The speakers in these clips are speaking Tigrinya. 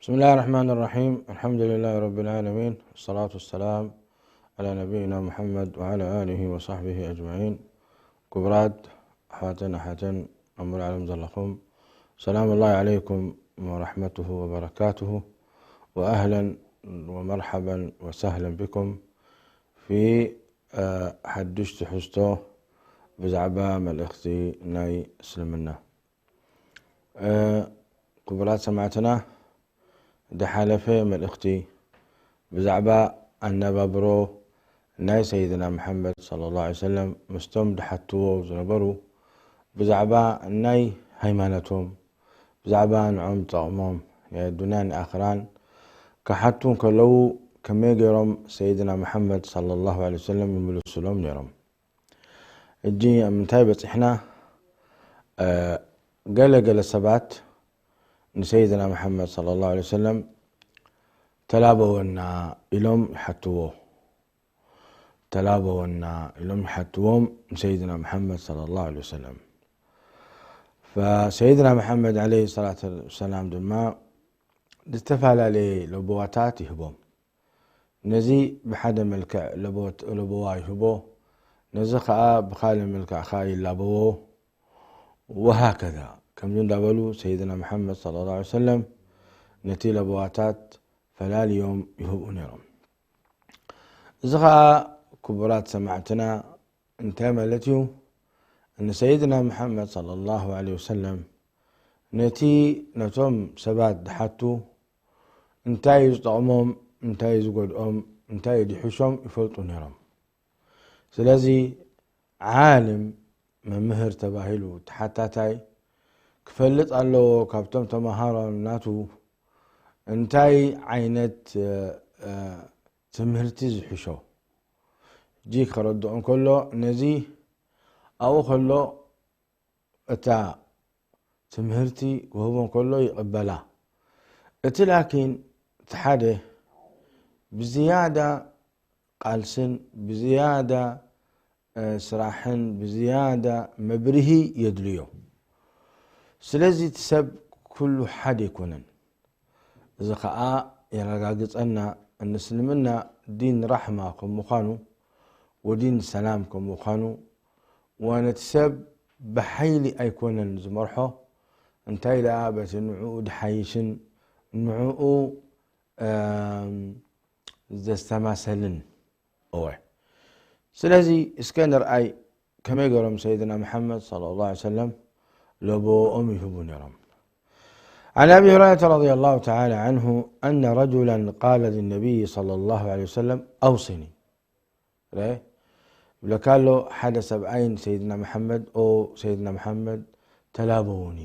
بسم الله الرحمن الرحيم. الحمد لله رب العالمين. والصلاة والسلام على نبينا محمد وعلى آله وصحبه أجمعين. كبرات أحواتنا حتن أمر العالم زلخم. سلام الله عليكم ورحمته وبركاته. وأهلا ومرحبا وسهلا بكم في، آه، حدش تحستو بزعبة ملأختي ناي سلمنا. ክቡራት ሰማዕትና፣ ዝሓለፈ መልእኽቲ ብዛዕባ ኣነባብሮ ናይ ሰይድና መሓመድ ሰለላሁ ዐለይሂ ወሰለም ምስቶም ዝሓትዎ ዝነበሩ ብዛዕባ ናይ ሃይማኖቶም፣ ብዛዕባ ንዖም ዝጠቕሞም ናይ ኣዱንያን ኣኽራን ክሓቱ እንከለዉ ከመይ ገይሮም ሰይድና መሓመድ ሰለላሁ ዐለይሂ ወሰለም ይምልሱሎም ነይሮም። ሕጂ ኣብ ምንታይ በጺሕና? እ፣ ገለ ገለ ሰባት ንሰይድና መሓመድ ሰለላሁ ዐለይሂ ወሰለም "ተላበወና" ኢሎም ይሓትዎ። "ተላበወና" ኢሎም ይሓትዎም ንሰይድና መሓመድ ሰለላሁ ዐለይሂ ወሰለም። ፈሰይድና መሓመድ ዐለይሂ ሰላቱ ወሰላም ድማ ዝተፈላለየ ለበዋታት ይህቦም። ነዚ ብሓደ መልክዕ ለበወት-፣ ለበዋ ይህቦ፣ ነዚ ኸኣ ብኻልእ መልክዕ ኸኣ ይላበዎ፣ ወሃከዛ። ከምዚ እንዳበሉ ሰይድና መሓመድ ሰለላሁ ዐለይሂ ወሰለም ነቲ ለበዋታት ፈላልዮም ይህብኡ ነይሮም። እዚ ኸኣ ክቡራት ሰማዕትና እንታይ ማለት እዩ? ንሰይድና መሓመድ ሰለላሁ ዐለይሂ ወሰለም ነቲ ነቶም ሰባት ዝሓቱ እንታይ እዩ ዝጠቕሞም፣ እንታይ እዩ ዝጎድኦም፣ እንታይ እዩ ዝሕሾም ይፈልጡ ነይሮም። ስለዚ ዓልም፣ መምህር ተባሂሉ ተሓታታይ ክፈልጥ ኣለዎ ካብቶም ተመሃሮ ናቱ እንታይ ዓይነት፣ እ፣ እ፣ ትምህርቲ ዝሕሾ። ሕጂ ከረድኦ እንከሎ ነዚ ኣብኡ ከሎ እታ ትምህርቲ ክህቦ እንከሎ ይቕበላ። እቲ ላኪን እቲ ሓደ ብዝያዳ ቃልስን ብዝያዳ፣ እ፣ ስራሕን ብዝያዳ መብርሂ የድልዮ። ስለዚ እቲ ሰብ ኩሉ ሓደ ኣይኮነን። እዚ ኸኣ የረጋግጸና፣ እንስልምና ዲን ራሕማ ከም ምዃኑ ወዲን ሰላም ከም ምዃኑ፣ ወነቲ ሰብ ብሓይሊ ኣይኮነን ዝመርሖ፣ እንታይ ደኣ በቲ ንዕኡ ድሓይሽን ንዕኡ፣ እም፣ ዘስተማሰልን። እወ። ስለዚ እስከ ንርኣይ ከመይ ገይሮም ሰይድና መሓመድ ሰለላሁ ዐለይሂ ወሰለም ለበወኦም ይህቡ ነይሮም። عن أبي هريرة رضي الله تعالى عنه أن رجلا قال للنبي صلى الله عليه وسلم: "أوصني." ረ-፣ ይብለካ ኣሎ ሓደ ሰብኣይ ንሰይድና መሓመድ፣ "ኦ ሰይድና መሓመድ፣ ተላበውኒ።"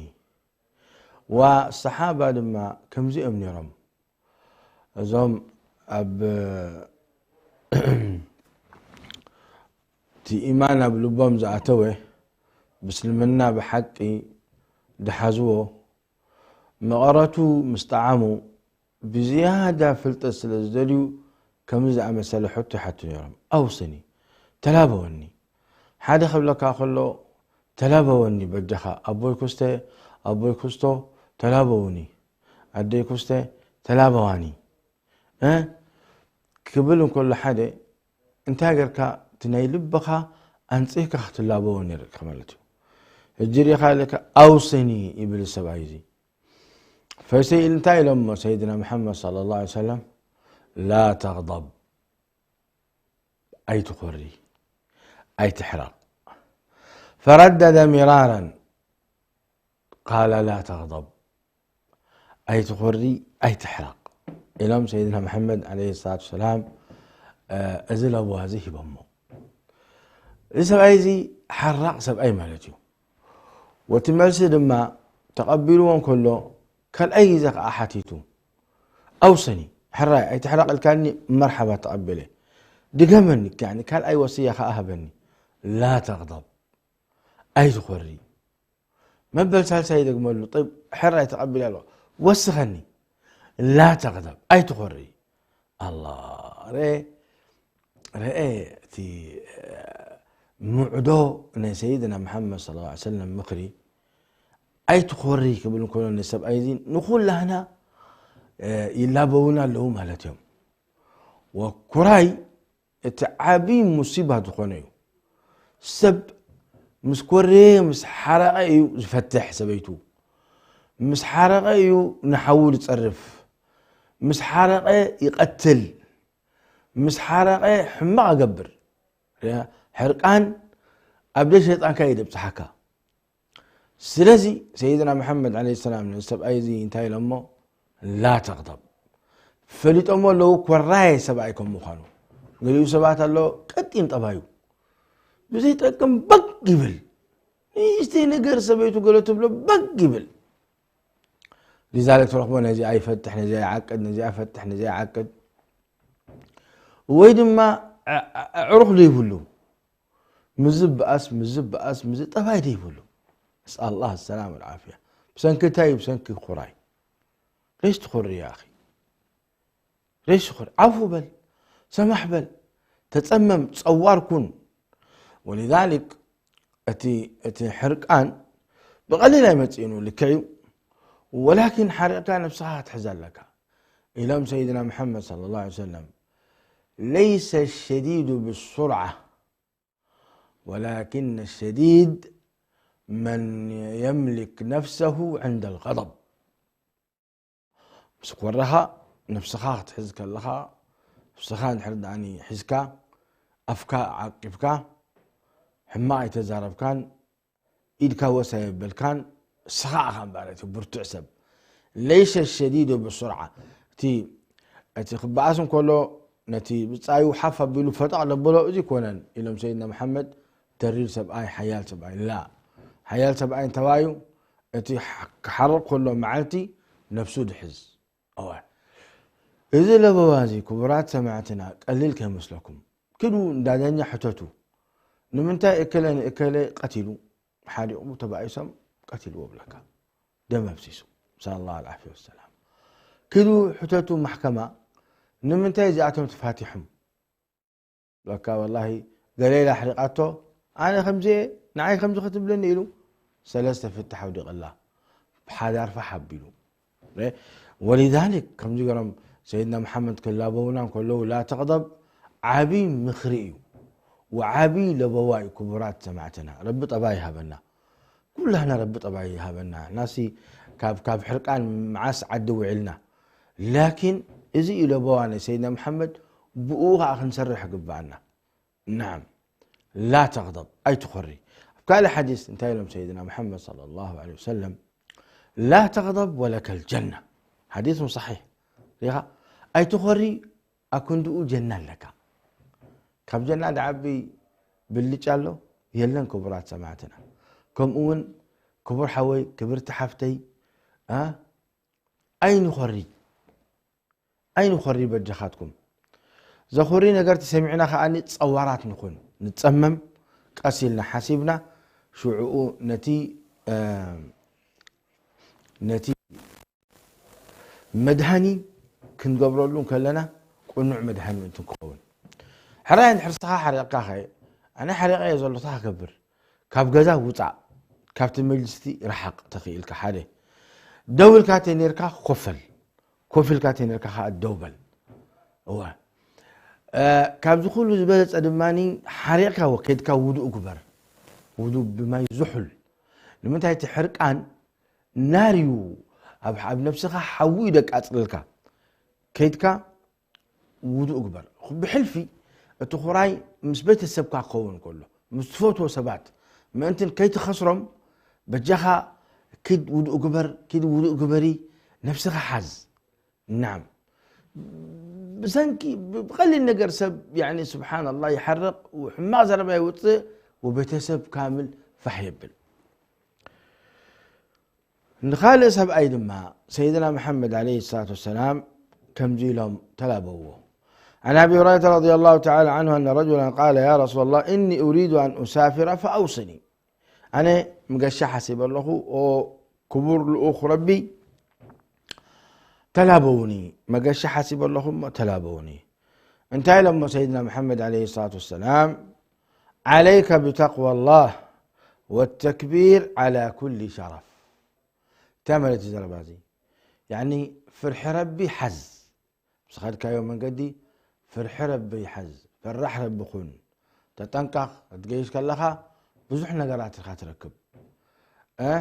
ወሰሓባ ድማ ከምዚኦም ነይሮም። እዞም ኣብ እቲ ኢማን ኣብ ልቦም ዝኣተወ፣ ብእስልምና ብሓቂ ድሓዝዎ፣ መቐረቱ ምስ ጠዓሙ ብዝያዳ ፍልጠት ስለ ዝደልዩ ከምዚ ዝኣመሰለ ሕቶ ይሓቱ ነይሮም። "ኣውስኒ፣ ተላበወኒ። ሓደ ክብለካ ከሎ ተላበወኒ በጃኻ። ኣቦይ ኩስተ፣ ኣቦይ ኩስቶ፣ ተላበውኒ። ኣደይ ኩስተ፣ ተላበዋኒ። እ? ክብል እንከሎ ሓደ፣ እንታይ ጌርካ? እቲ ናይ ልብኻ ኣንጺህካ ክትላበዎ ነይርካ ማለት እዩ። ሕጂ ሪኻ ኣለካ፣ ኣውሰኒ ይብል ሰብኣይ እዚ። ፈሰይል እንታይ ኢሎሞ ሰይድና መሓመድ ሰለላሁ ዐለይሂ ወሰለም? ላ ተግደብ፣ ኣይትኾሪ፣ ኣይትሕረቕ። ፈረደደ ሚራራን ቃለ ላ ተግደብ፣ ኣይትኾሪ፣ ኣይትሕረቕ ኢሎም ሰይድና መሓመድ ዐለይሂ ሰላቱ ወሰላም፣ እ፣ እዚ ለበዋ እዚ ሂቦሞ። እዚ ሰብኣይ እዚ ሓራቕ ሰብኣይ ማለት እዩ። ወቲ መልሲ ድማ ተቐቢልዎ እንከሎ፣ ካልኣይ ግዜ ከኣ ሓቲቱ፣ ኣውሰኒ፣ ሕራይ ኣይትሕረቕ ኢልካኒ፣ መርሓባ ተቐቢለ። ድገመኒ፣ ያኒ ካልኣይ ወስያ ከኣ ሃበኒ። ላ ተግደብ፣ ኣይትኾሪ። መበል ሳልሳይ ይደግመሉ፣ ጠይብ፣ ሕራይ ተቐቢለ ኣለኹ፣ ወስኸኒ። ላ ተግደብ፣ ኣይትኾሪ። ኣላ፣ ርኤ፣ ርኤ እቲ፣ እ፣ ምዕዶ ናይ ሰይድና መሓመድ ሰለላሁ ዐለይሂ ወሰለም ምኽሪ፣ ኣይትኾሪ ክብል እንከሎ፣ ንሰብኣይ እዚ ንኹላህና፣ እ፣ ይላበውና ኣለዉ ማለት እዮም። ወኩራይ እቲ ዓቢ ሙሲባ ዝኾነ እዩ። ሰብ ምስ ኮረየ፣ ምስ ሓረቐ እዩ ዝፈትሕ ሰበይቱ። ምስ ሓረቐ እዩ ንሓዉ ዝጸርፍ። ምስ ሓረቐ ይቐትል። ምስ ሓረቐ ሕማቕ ይገብር። ርያ-፣ ሕርቃን ኣብ ደይ ሸይጣንካ እዩ ደብጽሓካ። ስለዚ ሰይድና መሓመድ ዐለይሂ ሰላም ንሰብኣይ እዚ እንታይ ኢሎሞ? ላ ተግደብ። ፈሊጦሞ ኣለዉ ኮራየ ሰብኣይ ከም ምዃኑ። ገሊኡ ሰባት ኣሎ ቀጢን ጠባዩ። ብዘይጠቅም በግ ይብል። ንእሽተይ ነገር ሰበይቱ ገለ ትብሎ በግ ይብል። ሊዛሊክ ትረኽቦ ነዚኣ ይፈትሕ፣ ነዚኣ ይዓቅድ፣ ነዚኣ ይፈትሕ፣ ነዚኣ ይዓቅድ። ወይ ድማ ዕ-፣ ዕ-፣ ኣዕሩኽ ዘይብሉ። ምዝብኣስ፣ ምዝብኣስ፣ ምዝ-፣ ጠባይ ዘይብሉ። ነስኣል ላህ ሰላም ወልዓፍያ። ብሰንኪ እንታይ እዩ? ብሰንኪ ኩራይ። ሬሽ ትኹሪ ያ ኣኺ። ሬሽ ትኹሪ። ዓፉ በል። ሰማሕ በል። ተጸመም፣ ጸዋር ኩን። ወሊዛሊክ እቲ፣ እቲ ሕርቃን ብቐሊል ኣይመጽእን እዩ፣ ልክዕ እዩ። ወላኪን ሓሪቕካ ነብስኻ ክትሕዝ ኣለካ። ኢሎም ሰይድና መሓመድ ሰለላሁ ዐለይሂ ወሰለም፣ ለይሰ ሸዲዱ ብሱርዓ ወላኪን ሸዲድ መን የምሊክ ነፍሰሁ ዕንደ ልገደብ። ምስ ኮረኻ ነብስኻ ክትሕዝ ከለኻ፣ ነብስኻ እንድሕር ደኣኒ ሒዝካ፣ ኣፍካ ዓቂብካ፣ ሕማቕ ኣይተዛረብካን፣ ኢድካ ወስ ኣየበልካን፣ ንስኻ ኢኻ እምበኣር እቲ ብርቱዕ ሰብ። ለይሰ ሸዲዱ ብሱርዓ። እቲ፣ እቲ ክበኣስ እንከሎ ነቲ ብጻዩ ሓፍ ኣቢሉ ፈጠቕ ዘበሎ እዚ ኣይኮነን ኢሎም ሰይድና መሓመድ፣ ተሪር ሰብኣይ፣ ሓያል ሰብኣይ። ላ። ሓያል ሰብኣይ እንተባዩ፣ እቲ ሕ-፣ ክሓርቕ ከሎ መዓልቲ ነብሱ ድሕዝ። እወ። እዚ ለበዋ እዚ ክቡራት ሰማዕትና ቀሊል ከይመስለኩም። ክዱ እንዳ ዳኛ ሕተቱ። ንምንታይ እከለ ንእከለ ቀቲሉ? ሓሪቑ ተባኢሶም ቀቲልዎ ብለካ። ደም ኣፍሲሱ። ነስኣል ላህ ልዓፍያ ወሰላም። ክዱ ሕተቱ ማሕከማ። ንምንታይ እዚኣቶም ተፋቲሖም? በቃ ወላሂ ገሌላ ኣሕሪቓቶ፣ ኣነ ከምዚ እየ፣ ንዓይ ከምዚ ክትብለኒ ኢሉ ሰለስተ ፍትሕ ኣውዲቕላ። ብሓዳር ፋሕ ኣቢሉ። እ? ወሊዛሊክ ከምዚ ገሮም ሰይድና መሓመድ ክላበውና እንከለዉ ላ ተቕደብ ዓቢ ምኽሪ እዩ። ወዓቢ ለበዋ እዩ ክቡራት ሰማዕትና። ረቢ ጠባይ ይሃበና። ኩላህና ረቢ ጠባይ ይሃበና። ናሲ ካብ፣ ካብ ሕርቃን መዓስ ዓዲ ውዒልና። ላኪን እዚ እዩ ለበዋ ናይ ሰይድና መሓመድ፣ ብኡ ኸዓ ክንሰርሕ ይግብኣና። ናዓም። ላ ተቕደብ፣ ኣይትኾሪ። ኣብ ካልእ ሓዲስ እንታይ ኢሎም ሰይድና መሓመድ ሰለላሁ ዐለይሂ ወሰለም? ላ ተቕደብ ወለከል ጀና። ሓዲስ ሰሒሕ። ሪኻ? ኣይትኾሪ፣ ኣክንድኡ ጀና ኣለካ። ካብ ጀና ዝዓቢ ብልጫ ኣሎ? የለን ክቡራት ሰማዕትና። ከምኡ እውን ክቡር ሓወይ፣ ክብርቲ ሓፍተይ፣ ኣ፣ ኣይንኾሪ። ኣይንኾሪ በጃኻትኩም። ዘኹሪ ነገር ተሰሚዕና ከኣ ጸዋራት ንኹን። ንጸመም፣ ቀስ ኢልና ሓሲብና፣ ሽዑኡ ነቲ፣ እ፣ ነቲ መድሃኒ ክንገብረሉ እንከለና ቅኑዕ መድሃኒ ምእንቲ ክኸውን። ሕራይ እንድሕር ንስኻ ሓሪቕካ ኸ፣ ኣነ ሓሪቐ እየ ዘሎ፣ እንታይ ክገብር? ካብ ገዛ ውጻእ፣ ካብቲ መጅልስቲ ርሓቕ ተኽኢልካ ሓደ። ደው ኢልካ ተነርካ ኮፈል፣ ኮፍ ኢልካ ተነርካ ኸኣ ደው በል። እወ። እ፣ ካብዚ ኩሉ ዝበለጸ ድማኒ ሓሪቕካ ወ-፣ ከይድካ ውዱእ ግበር። ውዱእ ብማይ ዝሑል። ንምንታይ እቲ ሕርቃን ናር እዩ። ኣብ፣ ኣብ ነብስኻ ሓዊ እዩ ደቃጽለልካ። ከይድካ ውዱእ ግበር። ብሕልፊ እቲ ኹራይ ምስ ቤተሰብካ ክኸውን ከሎ፣ ምስ ትፈትዎ ሰባት ምእንትን ከይትኸስሮም፣ በጃኻ ኪድ ውዱእ ግበር፣ ኪድ ውዱእ ግበሪ፣ ነብስኻ ሓዝ። ናም። ብሰንኪ፣ ብ-፣ ብቐሊል ነገር ሰብ፣ ያኒ፣ ስብሓንላህ፣ ይሓርቕ፣ ሕማቕ ዘረባ ይውፅእ፣ ወቤተሰብ ካምል ፋሕ የብል። ንኻልእ ሰብኣይ ድማ ሰይድና መሓመድ ዓለይሂ ሰላቱ ወሰላም ከምዚ ኢሎም ተላበዎ። عن أبي هريرة رضي الله تعالى عنه أن رجلا قال: يا رسول الله، إني أريد أن أسافر فأوصني. ኣነ መገሻ ሓሲበ ኣለኹ፣ ኦ ክቡር ልኡኽ ረቢ፣ ተላበውኒ። መገሻ ሓሲበ ኣለኹ እሞ ተላበውኒ። እንታይ ኢሎሞ ሰይድና መሓመድ ዓለይሂ ሰላቱ ወሰላም? عليك بتقوى الله والتكبير على كل شرف። እንታይ ማለት እዩ ዘረባ እዚ? ያኒ ፍርሒ ረቢ ሓዝ። ብዝኸድካዮ መንገዲ ፍርሒ ረቢ ሓዝ። ፈራሕ ረቢ ኩን። ተጠንቀቕ። ክትገይሽ ከለኻ ብዙሕ ነገራት ኢኻ ትረክብ። እ?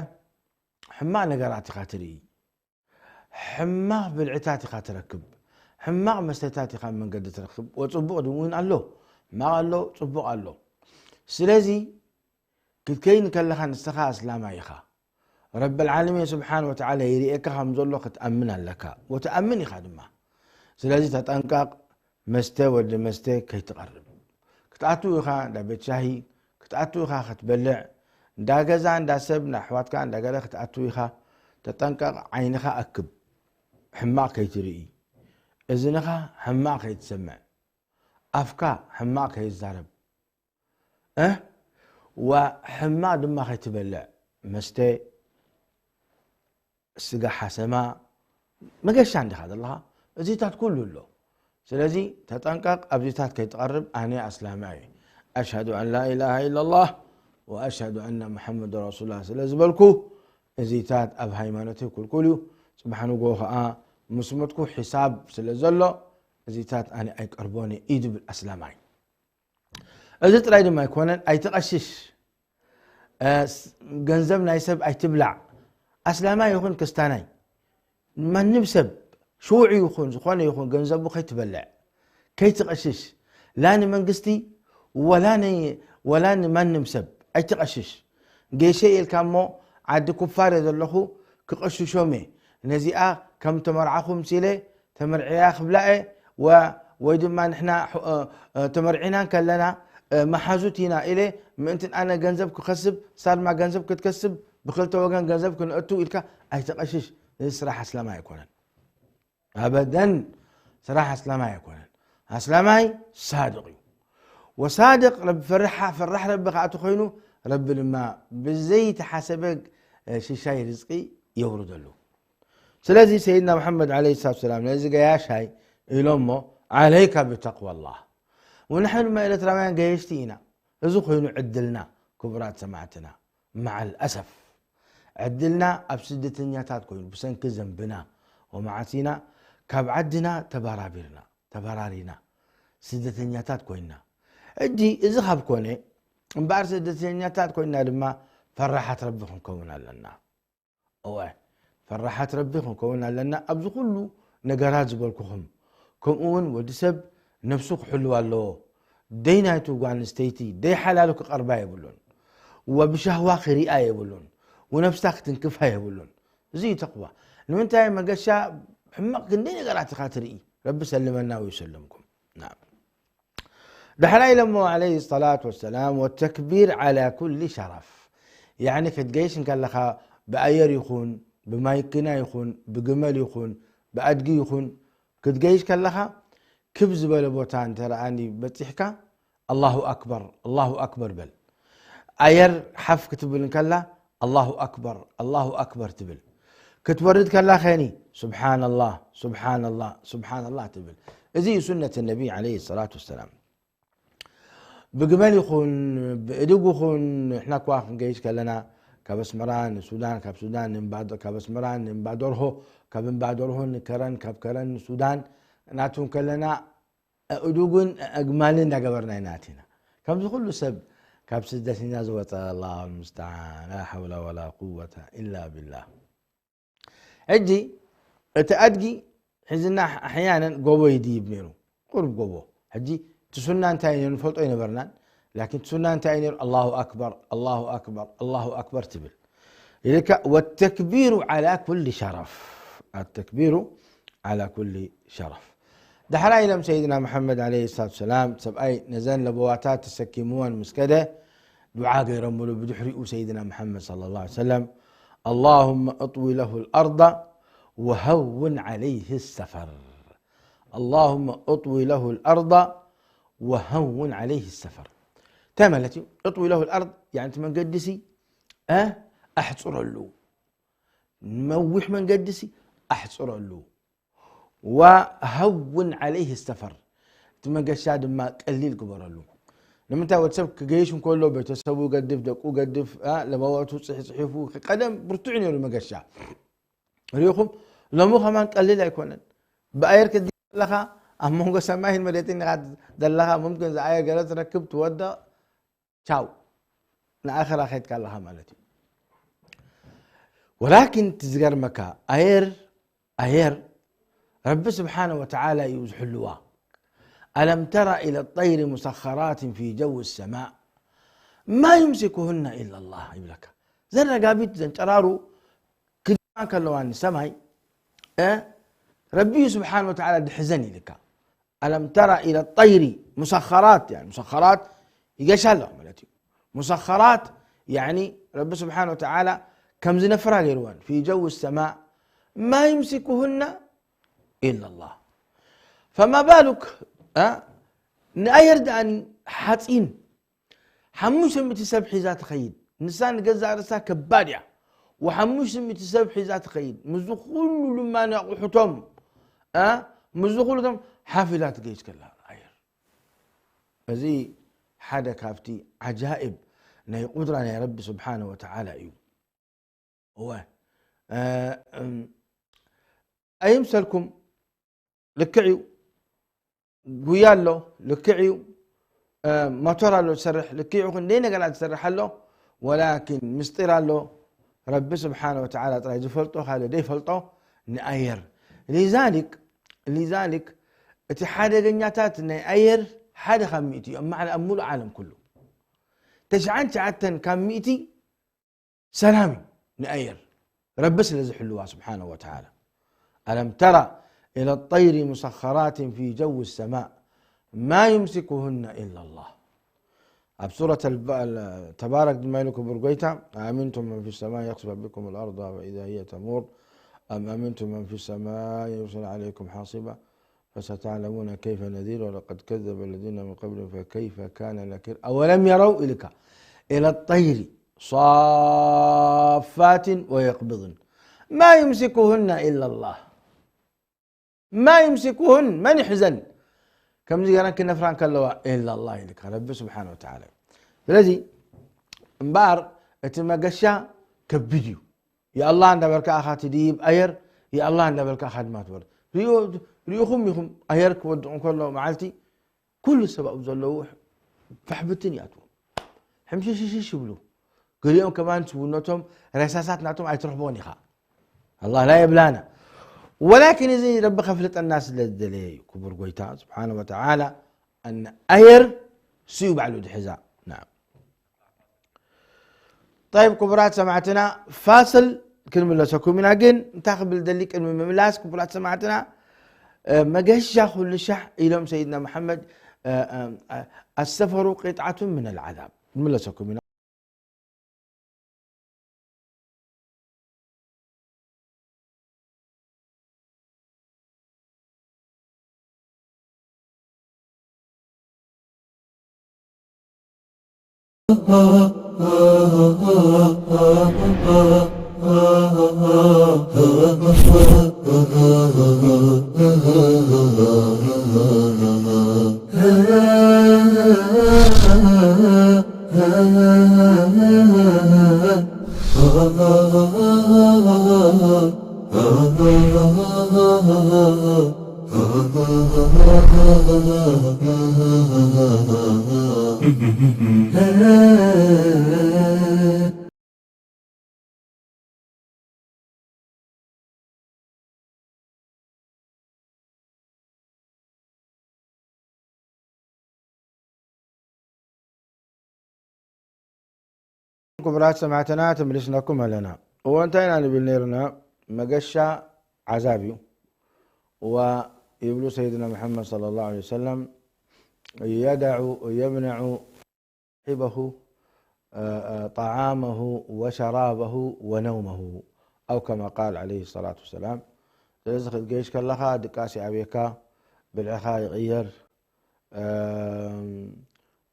ሕማቕ ነገራት ኢኻ ትርኢ። ሕማቕ ብልዕታት ኢኻ ትረክብ። ሕማቕ መስተታት ኢኻ ኣብ መንገዲ ትረክብ። ወጽቡቕ እውን ኣሎ። ሕማቕ ኣሎ፣ ጽቡቕ ኣሎ። ስለዚ ክትከይን ከለኻ ንስኻ ኣስላማይ ኢኻ። ረብል ዓለሚን ስብሓን ወተዓላ ይርእየካ ከም ዘሎ ክትኣምን ኣለካ። ወትኣምን ኢኻ ድማ። ስለዚ ተጠንቀቕ፣ መስተ ወዲ መስተ ከይትቐርብ። ክትኣቱ ኢኻ እንዳ ቤት ሻሂ፣ ክትኣቱ ኢኻ ክትበልዕ፣ እንዳ ገዛ፣ እንዳ ሰብ፣ እንዳ ኣሕዋትካ፣ እንዳ ገለ ክትኣቱ ኢኻ። ተጠንቀቕ፣ ዓይንኻ ኣክብ፣ ሕማቕ ከይትርኢ። እዝንኻ ሕማቕ ከይትሰምዕ። ኣፍካ ሕማቕ ከይዛረብ። እ? ወሕማቕ ድማ ከይትበልዕ። መስተ፣ ስጋ ሓሰማ፣ መገሻ እንዲኻ ዘለኻ፣ እዚታት ኩሉ ኣሎ። ስለዚ ተጠንቀቕ፣ ኣብዚታት ከይትቐርብ። ኣነ ኣስላማይ እየ። أشهد أن لا إله إلا الله وأشهد أن محمدا رسول الله ስለ ዝበልኩ፣ እዚታት ኣብ ሃይማኖተይ ኩልኩል እዩ። ጽባሕ ንግሆ ኸኣ ምስ ሞትኩ ሒሳብ ስለ ዘሎ፣ እዚታት ኣነ ኣይቀርቦን እየ እዩ ዝብል ኣስላማይ። እዚ ጥራይ ድማ ኣይኮነን፣ ኣይትቐሽሽ። እ፣ ስ-፣ ገንዘብ ናይ ሰብ ኣይትብላዕ። ኣስላማይ ይኹን ክስታናይ፣ ማንም ሰብ ሽውዒ ይኹን ዝኾነ ይኹን ገንዘቡ ከይትበልዕ፣ ከይትቐሽሽ፣ ላ ንመንግስቲ ወላ ን-፣ ወላ ንማንም ሰብ ኣይትቐሽሽ። ጌሸ ኢልካ እሞ ዓዲ ኩፋር እየ ዘለኹ ክቐሽሾም እየ፣ ነዚኣ ከም ተመርዓኹ ምሲለ ተመርዕያ ክብላ እየ፣ ወ-፣ ወይ ድማ ንሕና ሕ-፣ እ፣ እ፣ ተመርዒና እንከለና፣ እ፣ መሓዙት ኢና ኢለ ምእንትን ኣነ ገንዘብ ክኸስብ፣ ንሳ ድማ ገንዘብ ክትከስብ፣ ብክልተ ወገን ገንዘብ ክንእቱ ኢልካ ኣይትቐሽሽ። እዚ ስራሕ ኣስላማይ ኣይኮነን። ኣበደን ስራሕ ኣስላማይ ኣይኮነን። ኣስላማይ ሳድቕ እዩ። ወሳድቕ ረቢ ፈርሓ-፣ ፈራሕ ረቢ ከኣ ተኾይኑ፣ ረቢ ድማ ብዘይተሓሰበ፣ እ፣ ሽሻይ ርዝቂ የውርደሉ። ስለዚ ሰይድና መሓመድ ዓለይሂ ሰላቱ ወሰላም ነዚ ገያሻይ ኢሎሞ፣ "ዓለይካ ብተቅዋላህ." ወንሕና ድማ ኤርትራውያን ገየሽቲ ኢና። እዚ ኮይኑ ዕድልና፣ ክቡራት ሰማዕትና፣ መዓል ኣሰፍ ዕድልና ኣብ ስደተኛታት ኮይኑ፣ ብሰንኪ ዘንብና ወመዓሲና ካብ ዓድና ተባራቢርና፣ ተባራሪና፣ ስደተኛታት ኮይንና። ሕጂ እዚ ካብ ኮነ፣ እምበኣር ስደተኛታት ኮይንና ድማ ፈራሓት ረቢ ክንከውን ኣለና። እወ፣ ፈራሓት ረቢ ክንከውን ኣለና። ኣብዚ ኩሉ ነገራት ዝበልኩኹም፣ ከምኡ እውን ወዲ ሰብ ነብሱ ክሕልዋ ኣለዎ። ደይ ናይቱ ጓል ኣንስተይቲ፣ ደይ ሓላሉ ክቐርባ የብሉን። ወብሻህዋ ክሪኣ የብሉን። ወነብሳ ክትንክፋ የብሉን። እዚ እዩ ተቕዋ። ንምንታይ መገሻ ሕማቕ ክንደይ ነገራት ኢኻ ትርኢ። ረቢ ሰልመና ወይሰልምኩም። ናም። ዳሕራይ ኢሎሞ ዓለይሂ ሰላቱ ወሰላም፣ "ወተክቢር ዓላ ኩሊ ሸረፍ." ያዕኒ ክትገይሽ እንከለኻ ብኣየር ይኹን፣ ብማኪና ይኹን፣ ብግመል ይኹን፣ ብኣድጊ ይኹን፣ ክትገይሽ ከለኻ ክብ ዝበለ ቦታ እንተ ረኣኒ በጺሕካ፣ "ኣላሁ ኣክበር፣ ኣላሁ ኣክበር" በል። ኣየር ሓፍ ክትብል እንከላ፣ "ኣላሁ ኣክበር፣ ኣላሁ ኣክበር" ትብል። ክትወርድ ከላ ኸኒ፣ "ሱብሓነላህ፣ ሱብሓነላህ፣ ሱብሓነላህ" ትብል። እዚ እዩ ሱነት ነቢ ዓለይሂ ሰላቱ ወሰላም። ብግመል ይኹን፣ ብእድግ ይኹን፣ ንሕና እኳ ክንገይሽ ከለና፣ ካብ ኣስመራ ንሱዳን፣ ካብ ሱዳን ንእምባ-፣ ካብ ኣስመራ ንእምባ ደርሆ፣ ካብ እምባ ደርሆ ንከረን፣ ካብ ከረን ንሱዳን ናቱ ከለና፣ ኣእዱግን ኣግማልን እንዳገበርና ኢና ኣቲና። ከምዚ ኩሉ ሰብ ካብ ስደትና ዝወፀ ኣላሁ ልሙስተዓን፣ ላ ሓውላ ወላ ቁወተ ኢላ ቢላህ። ሕጂ እቲ ኣድጊ ሒዝና ኣሕያነን ጎቦ ይድይብ ነይሩ፣ ቁሩብ ጎቦ። ሕጂ እቲ ሱና እንታይ እዩ ነይሩ ንፈልጦ ኣይነበርናን። ላኪን እቲ ሱና እንታይ እዩ ነይሩ? ኣላሁ ኣክበር፣ ኣላሁ ኣክበር፣ ኣላሁ ኣክበር ትብል። ኢልካ ወተክቢሩ ዓላ ኩሊ ሸረፍ፣ ኣተክቢሩ ዓላ ኩሊ ሸረፍ። ዳሕራይ ኢሎም ሰይድና መሓመድ ዓለይሂ ሰላቱ ሰላም፣ ሰብኣይ ነዘን ለበዋታት ተሰኪምወን ምስ ከደ፣ ዱዓ ገይሮምሉ። ብድሕሪኡ ሰይድና መሓመድ ሰለላሁ ዐለይሂ ወሰለም፣ ኣላሁመ እጥዊ ለሁ ልኣርዳ ወሀውን ዓለይህ ሰፈር። ኣላሁመ እጥዊ ለሁ ልኣርዳ ወሀውን ዓለይህ ሰፈር። እንታይ ማለት እዩ? እጥዊ ለሁ ልኣርድ፣ ያኒ እቲ መንገዲ ሲ፣ እ፣ ኣሕፅረሉ። ነዊሕ መንገዲ ሲ ኣሕፅረሉ። ወሀውን ዓለይህ ሰፈር፣ እቲ መገሻ ድማ ቀሊል ግበረሉ። ንምንታይ? ወዲ ሰብ ክገይሽ እንከሎ ቤተሰቡ ገድፍ፣ ደቁ ገድፍ፣ እ፣ ለበዋቱ ፅሒ-፣ ፅሒፉ፣ ቀደም ብርቱዕ ነይሩ መገሻ። ርኢኹም፣ ሎሚ ከማን ቀሊል ኣይኮነን። ብኣየር ክትድይብ ከለኻ ኣብ መንጎ ሰማይን መሬትን ኢኻ ዘለኻ፣ ሙምክን እዛ ኣየር ገለ ትረክብ፣ ትወድቕ፣ ቻው፣ ንኣኸራ ከይድካ ኣለኻ ማለት እዩ። ወላኪን እቲ ዝገርመካ፣ ኣየር፣ ኣየር ረቢ ስብሓነ ወተዓላ እዩ ዝሕልዋ። ኣለም ተራ ኢለ ጠይሪ ሙሰኸራትን ፊ ጀው ሰማእ ማ ዩምሲኩሁና ኢላ ላህ ይብለካ። ዘን ረጋቢት፣ ዘን ጨራሩ ክድማ ከለዋ ንሰማይ፣ እ፣ ረቢ እዩ ስብሓን ወተዓላ ድሕዘን ኢልካ። ኣለም ተራ ኢለ ጠይሪ ሙሰኸራት፣ ያኒ ሙሰኸራት ይገሻ ኣለዋ ማለት እዩ። ሙሰኸራት፣ ያኒ ረቢ ስብሓን ወተዓላ ከም ዝነፍራ ገይርወን፣ ፊ ጀው ሰማእ ማ ዩምሲኩሁና ኢላ ላህ። ፈማ ባሉክ፣ እ፣ ንኣየር ደኣኒ ሓፂን ሓሙሽተ ሚእቲ ሰብ ሒዛ ትኸይድ። ንሳ ንገዛእ ርእሳ ከባድ እያ። ወሓሙሽተ ሚእቲ ሰብ ሒዛ ትኸይድ። ምስዚ ኩሉ ልማኒ ኣቑሑቶም፣ እ፣ ምስዚ ኩሉቶም ሓፍ ኢላ ትገይሽ ከላ ኣየር። እዚ ሓደ ካብቲ ዓጃኢብ ናይ ቁድራ ናይ ረቢ ስብሓነ ወተዓላ እዩ። እወ፣ እ፣ እም፣ ኣይምሰልኩም፣ ልክዕ እዩ። ጉያ ኣሎ፣ ልክዕ እዩ። እ፣ ሞተር ኣሎ ዝሰርሕ፣ ልክዕ እዩ። ክንደይ ነገራት ዝሰርሕ ኣሎ። ወላኪን ምስጢር ኣሎ። ረቢ ስብሓነ ወተዓላ ጥራይ ዝፈልጦ፣ ካልእ ዘይፈልጦ ንኣየር። ሊዛሊክ፣ ሊዛሊክ እቲ ሓደገኛታት ናይ ኣየር ሓደ ካብ ሚእቲ እዩ። ኣብ ማዕለ-፣ ኣብ ሙሉእ ዓለም ኩሉ። ተሽዓን ትሽዓተን ካብ ሚእቲ ሰላም እዩ ንኣየር፣ ረቢ ስለ ዝሕልዋ ስብሓነሁ ወተዓላ። ኣለም ተራ ኢለ ጠይሪ ሙሰኸራትን ፊ ጀው ሰማእ ማ ዩምሲኩሁነ ኢላ ላህ። ኣብ ሱረት ኣልባ-፣ ተባረክ ድማ ኢሉ ክቡር ጎይታ፣ ኣሚንቱም መን ፊ ሰማእ የኽስፈ ቢኩም ልኣርዳ ፈኢዛ ህየ ተሙር ኣም ኣሚንቱም መን ፊ ሰማእ ዩርሲለ ዓለይኩም ሓሲባ ፈሰተዕለሙነ ከይፈ ነዚር ወለቀድ ከዘበ ለዚነ ምን ቀብሊሁም ፈከይፈ ካነ ነኪር። ኣወለም የረው ኢልካ ኢለ ጠይሪ ሷፋትን ወየቅብድን ማ ዩምሲኩሁነ ኢላ ላህ። ማ ዩምሲኩሁን፣ መን ይሕዘን? ከምዚ ገይረን ክነፍራ እንከለዋ ኢላ ላህ ኢልካ ረቢ ስብሓነ ወተዓላ። ስለዚ እምበኣር እቲ መገሻ ከቢድ እዩ። የኣላህ እንዳበልካ ኢኻ ትድይብ ኣየር፣ የኣላህ እንዳበልካ ኢኻ ድማ ትወርድ። ሪኦ-፣ ሪኢኹም ኢኹም ኣየር ክወድቕ እንከሎ መዓልቲ ኩሉ ሰብ ኣብኡ ዘለዉ ፋሕብትን ይኣትዎም። ሕምሽሽሽ ይብሉ። ገሊኦም ከማን ስውነቶም ሬሳሳት ናቶም ኣይትረኽቦን ኢኻ። ኣላህ ላ የብላና። ወላኪን እዚ ረቢ ከፍልጠና ስለ ዝደለየ እዩ። ክቡር ጎይታ ስብሓነ ወተዓላ ኣነ ኣየር ስዩ ባዕሉ ድሕዛ። ናም። ጠይብ፣ ክቡራት ሰማዕትና፣ ፋስል ክንምለሰኩም ኢና። ግን እንታይ ክብል ደሊ ቅድሚ ምምላስ፣ ክቡራት ሰማዕትና፣ እ፣ መገሻ ኩሉ ሻሕ ኢሎም ሰይድና መሓመድ፣ እ፣ እ፣ እ፣ ኣሰፈሩ ቂጥዓቱን ምን ኣልዓዛብ። ክንምለሰኩም ኢና። ክቡራት ሰማዕትና፣ ተመሊስናኩም ኣለና። እዎ፣ እንታይ ኢና ንብል ነይርና? መገሻ ዓዛብ እዩ። ወይብሉ ሰይድና መሓመድ ሰለላሁ ዐለይሂ ወሰለም፣ የደዑ፣ የምነዑ صاحبه، አ፣ አ፣ طعامه وشرابه ونومه، أو كما قال عليه الصلاة والسلام። ስለዚ ክትገይሽ ከለኻ ድቃስ ይኣብየካ፣ ብልዕኻ ይቕየር፣ እ፣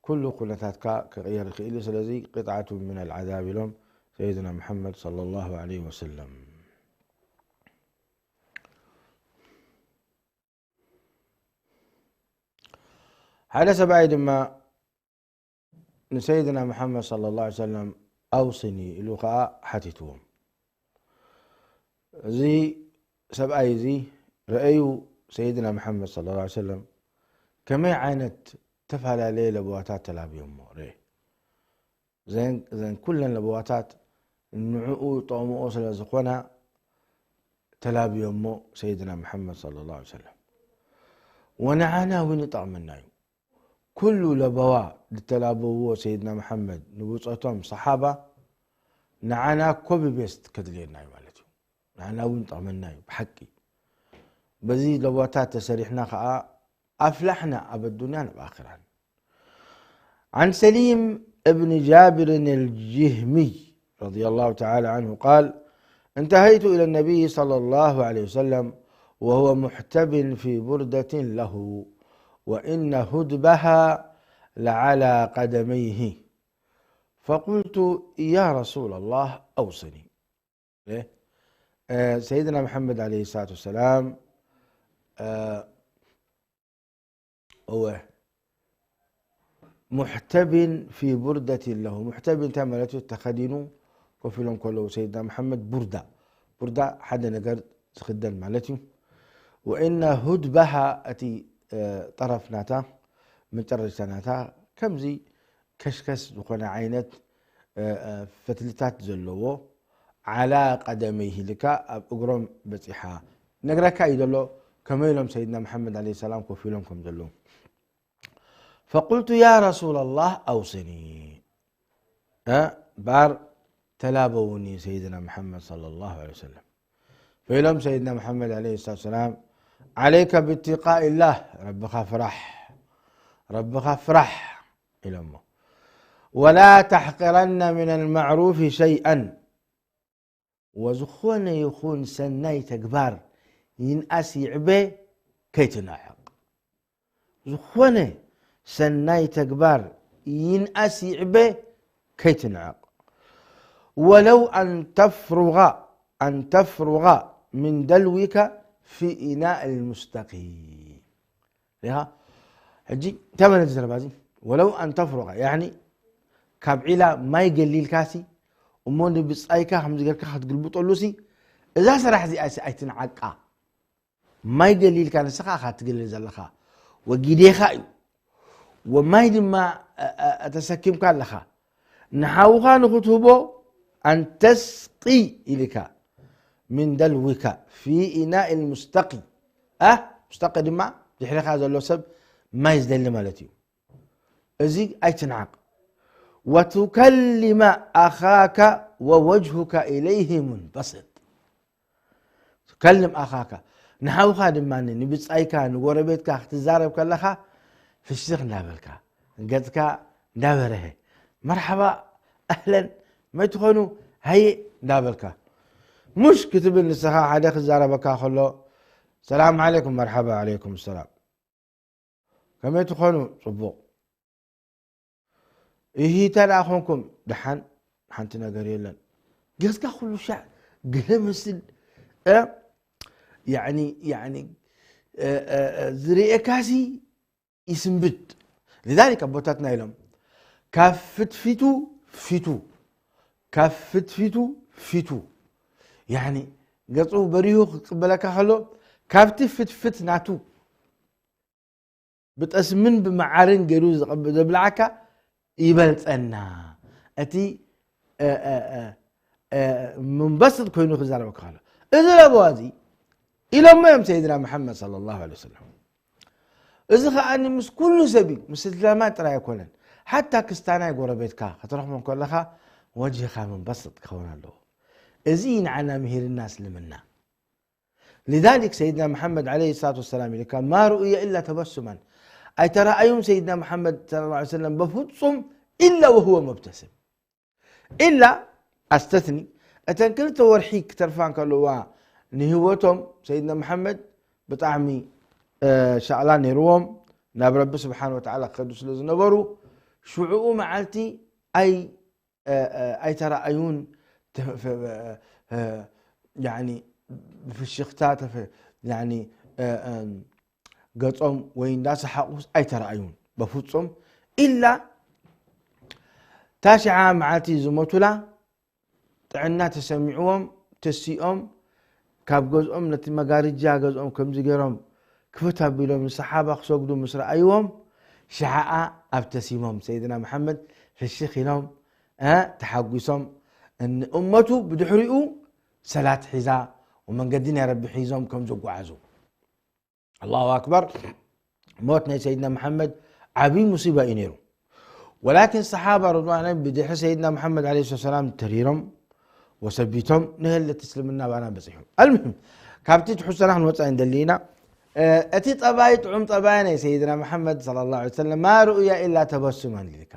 ኩሉ ኩነታትካ ክቕየር ይኽእል እዩ። ስለዚ قطعة من العذاب ኢሎም ሰይድና መሓመድ ሰለላሁ ዐለይሂ ወሰለም። ሓደ ሰብኣይ ድማ ንሰይድና መሓመድ ሰለላሁ ዐለይሂ ወሰለም ኣውስኒ ኢሉ ኸዓ ሓቲትዎም። እዚ ሰብኣይ እዚ ረኣዩ ሰይድና መሓመድ ሰለላሁ ዐለይሂ ወሰለም ከመይ ዓይነት ዝተፈላለየ ለበዋታት ተላብዮሞ ርኤ። እዘን፣ እዘን ኩለን ለበዋታት ንዕኡ ይጠቕምኦ ስለ ዝኾና ተላብዮሞ ሰይድና መሓመድ ሰለላሁ ዐለይሂ ወሰለም። ወንዓና እውን ይጠቕመና እዩ። ኩሉ ለበዋ ዝተላበውዎ ሰይድና መሓመድ ንብጾቶም ሰሓባ ንዓና ኮፒ ፔስት ከድልየና እዩ ማለት እዩ። ንዓና እውን ይጠቕመና እዩ ብሓቂ። በዚ ለበዋታት ተሰሪሕና ኸዓ ኣፍላሕና ኣብ ኣዱንያን ኣብ ኣኽራን። عن سليم بن جابر الجهمي رضي الله تعالى عنه قال: انتهيت إلى النبي صلى الله عليه وسلم وهو محتب في بردة له، وإن هدبها لعلى قدميه، فقلت: يا رسول الله، أوصني. إيه؟ آه، سيدنا محمد عليه الصلاة والسلام، آه، እወ። محتب في بردة له። محتب እንታይ ማለት እዩ? ተኸዲኑ ኮፍ ኢሎም ከለዉ ሰይድና መሓመድ ቡርዳ። ቡርዳ ሓደ ነገር ዝኽደን ማለት እዩ። وإن هدبها እቲ፣ እ፣ ጠረፍ ናታ፣ መጨረሽታ ናታ ከምዚ ከሽከስ ዝኾነ ዓይነት፣ እ፣ እ፣ ፈትልታት ዘለዎ على قدميه ኢልካ ኣብ እግሮም በጺሓ ነግረካ እዩ ዘሎ፣ ከመይ ኢሎም ሰይድና መሓመድ ዓለይሂ ሰላም ኮፍ ኢሎም ከም ዘለዉ። فقلت: يا رسول الله، أوصني. እ፣ ባር ተላበውኒ ሰይድና መሓመድ ሰለላሁ ዐለይሂ ወሰለም። ፈኢሎም ሰይድና መሓመድ ዓለይሂ ሰላቱ ወሰላም: عليك باتقاء الله، ረብኻ ፍራሕ፣ ረብኻ ፍራሕ ኢሎሞ። ولا تحقرن من المعروف شيئا، ወዝኾነ ይኹን ሰናይ ተግባር ይንኣስ ይዕበ ከይትንዕቕ። ዝኾነ ሰናይ ተግባር ይንኣስ ይዕበ ከይትንዕቕ። ولو أن تفرغ، أن تفرغ من دلوك في إناء المستقي። ሪኻ? ሕጂ ተመን እዚ ዘረባ እዚ። ولو أن تفرغ፣ ያዕኒ ካብ ዒላ ማይ ገሊልካሲ፣ እሞ ንብጻይካ ከምዚ ጌርካ ክትግልብጠሉሲ፣ እዛ ስራሕ እዚኣሲ ኣይትንዓቃ። ማይ ገሊልካ ንስኻ ኢኻ ትገልል ዘለኻ። ወጊዴኻ እዩ። ወማይ ድማ፣ እ፣ እ፣ ተሰኪምካ ኣለኻ። ንሓውኻ ንኽትህቦ أن تسقي ኢልካ من دلوك في إناء المستقي። እ፣ ሙስተቂ ድማ ድሕሪኻ ዘሎ ሰብ ማይ ዝደሊ ማለት እዩ። እዚ ኣይትንዓቕ። وتكلم أخاك ووجهك إليه منبسط. تكلم أخاك، ንሓውኻ ድማ ንብጻይካ ንጎረቤትካ ክትዛረብ ከለኻ ፍሽኽ እንዳበልካ ገጽካ እንዳበረሀ መርሓባ ኣህለን መይ ትኾኑ ሃየ እንዳበልካ፣ ሙሽ ክትብል ንስኻ ሓደ ክዛረበካ ከሎ ሰላም ዓለይኩም መርሓባ ዓለይኩም ሰላም። ከመይ ትኾኑ? ጽቡቕ። እሂ፣ እንታይ ደኣ ኾንኩም? ደሓን፣ ሓንቲ ነገር የለን። ገጽካ ኩሉ ሻዕ ገለ መስል፣ እ፣ ያዕኒ፣ ያዕኒ፣ እ፣ እ፣ እ፣ ዝርእየካሲ ይስንብድ። لذلك ኣቦታትና ኢሎም፣ ካብ ፍትፊቱ ፊቱ፣ ካብ ፍትፊቱ ፊቱ። ያዕኒ፣ ገጹ በሪሁ ክቅበለካ ከሎ፣ ካብቲ ፍትፍት ናቱ ብጠስምን ብመዓርን ገይሩ ዘብልዓካ ይበልጸና። እቲ፣ እ፣ እ፣ እ፣ እ፣ ምንበስጥ ኮይኑ ክዛረበካ ከሎ፣ እዚ ለበዋ እዚ ኢሎሞ እዮም ሰይድና መሓመድ ሰለላሁ ዐለይሂ ወሰለም። እዚ ከኣ ምስ ኩሉ ሰብ እዩ፣ ምስ እስላማት ጥራይ ኣይኮነን። ሓታ ክስታናይ ጎረቤትካ ክትረኽቦ ከለኻ ወጅህኻ ምንበስጥ ክኸውን ኣለዎ። እዚ ንዓና ምሂርና እስልምና። لذلك ሰይድና መሓመድ ዐለይሂ ሰላቱ ወሰላም ኢልካ፣ "ማ ሩእየ ኢላ ተበሱማን"፣ ኣይተረኣዩን ሰይድና መሓመድ ሰለላሁ ዐለይሂ ወሰለም በፍጹም ኢላ ወህወ ሙብተስም። ኢላ ኣስተትኒ፣ እተን ክልተ ወርሒ ክተርፋ እንከለዋ ንህይወቶም ሰይድና መሓመድ ብጣዕሚ፣ እ፣ ሻቕላ ነይርዎም፣ ናብ ረቢ ስብሓን ወተዓላ ክኸዱ ስለ ዝነበሩ፣ ሽዑኡ መዓልቲ ኣይ እ፣ እ፣ ኣይተረኣዩን። ተ-፣ ፈ-፣ እ፣ ያኒ ብፍሽኽታ ተፈ-፣ ያኒ፣ እ፣ እም፣ ገጾም ወይ እንዳሰሓቑስ ኣይተረኣዩን በፍጹም። ኢላ ታሽዓ መዓልቲ ዝሞቱላ ጥዕና ተሰሚዕዎም፣ ተሲኦም፣ ካብ ገዝኦም ነቲ መጋርጃ ገዝኦም ከምዚ ገይሮም ክፍት ኣቢሎም ንሰሓባ ክሰግዱ ምስ ረኣይዎም፣ ሸሓኣ ኣብተሲሞም ሰይድና መሓመድ ፍሽኽ ኢሎም፣ እ፣ ተሓጒሶም፣ እን-፣ እመቱ ብድሕሪኡ ሰላት ሒዛ ወመንገዲ ናይ ረቢ ሒዞም ከም ዝጓዓዙ። ኣላሁ ኣክበር። ሞት ናይ ሰይድና መሓመድ ዓብዪ ሙሲባ እዩ ነይሩ። ወላኪን ሰሓባ ርድዋን ብድሕሪ ሰይድና መሓመድ ዐለይሂ ሰላም ተሪሮም ወሰቢቶም ንህለት እስልምና ባና በፂሑ። ኣልሙሂም፣ ካብቲ ትሕዝቶና ክንወፅእ እንደሊ ኢና። እ፣ እቲ ጠባይ ጥዑም ጠባይ ናይ ሰይድና መሓመድ ሰለላሁ ዐለይሂ ወሰለም፣ "ማ ሩእያ ኢላ ተበሱመን" ኢልካ።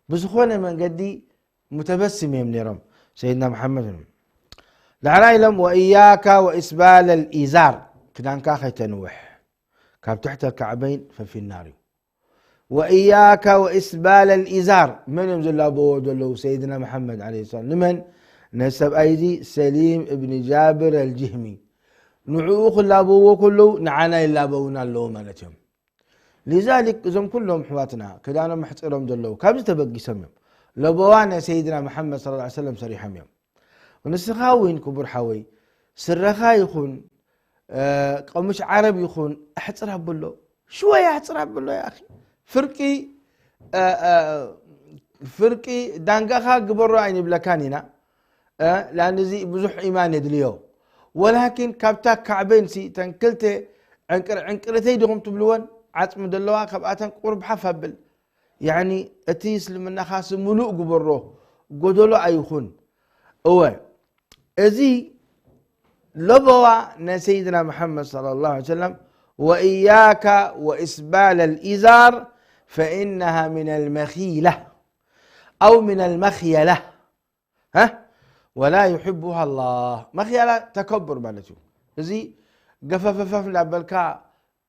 ብዝኾነ መንገዲ ሙተበስም እዮም ነይሮም ሰይድና መሓመድ። ዳሕራይ ኢሎም፣ "ወእያካ ወእስባል ልኢዛር"፣ ክዳንካ ከይተንውሕ፣ ካብ ትሕተ ልካዕበይን ፈፊናር እዩ። "ወእያካ ወእስባል ልኢዛር"፣ መን እዮም ዝላበዎ ዘለዉ? ሰይድና መሓመድ ዐለይሂ ሰላም። ንመን? ነዚ ሰብኣይ እዚ ሰሊም እብኒ ጃብር ኣልጅህሚ። ንዕኡ ክላበዎ ከለዉ ንዓና ይላበውና ኣለዉ ማለት እዮም። ሊዛሊክ እዞም ኩሎም ኣሕዋትና ክዳኖም ኣሕፂሮም ዘለዉ ካብዚ ተበጊሶም እዮም። ለበዋ ናይ ሰይድና መሓመድ ሰለላሁ ዐለይሂ ወሰለም ሰሪሖም እዮም። ንስኻ እውን ክቡር ሓወይ ስረኻ ይኹን፣ እ፣ ቀሙሽ ዓረብ ይኹን ኣሕፅር ኣብሎ። ሽወይ ኣሕፅር ኣብሎ ያ ኣኺ። ፍርቂ፣ እ፣ እ፣ ፍርቂ ዳንጋኻ ግበሮ ኣይንብለካን ኢና። እ፣ ላን እዚ ብዙሕ ኢማን የድልዮ። ወላኪን ካብታ ካዕበይንሲ ተን ክልተ ዕንቅር ዕንቅርተይ ዲኹም ትብልወን ዓፅሚ ዘለዋ ካብኣተን ቁርብ ሓፍ ኣብል። ያኒ እቲ እስልምናኻሲ ምሉእ ግበሮ፣ ጎደሎ ኣይኹን። እወ፣ እዚ ለበዋ ናይ ሰይድና መሓመድ ሰለላሁ ዐለይሂ ወሰለም፣ "ወእያካ ወእስባል ልኢዛር ፈኢነሃ ሚን ልመኺላ ኣው ሚን ልመኽየላ፣ ሃ? ወላ ዩሕቡሃ ላህ።" መኽየላ ተከቡር ማለት እዩ። እዚ ገፈፈፈፍ እንዳበልካ፣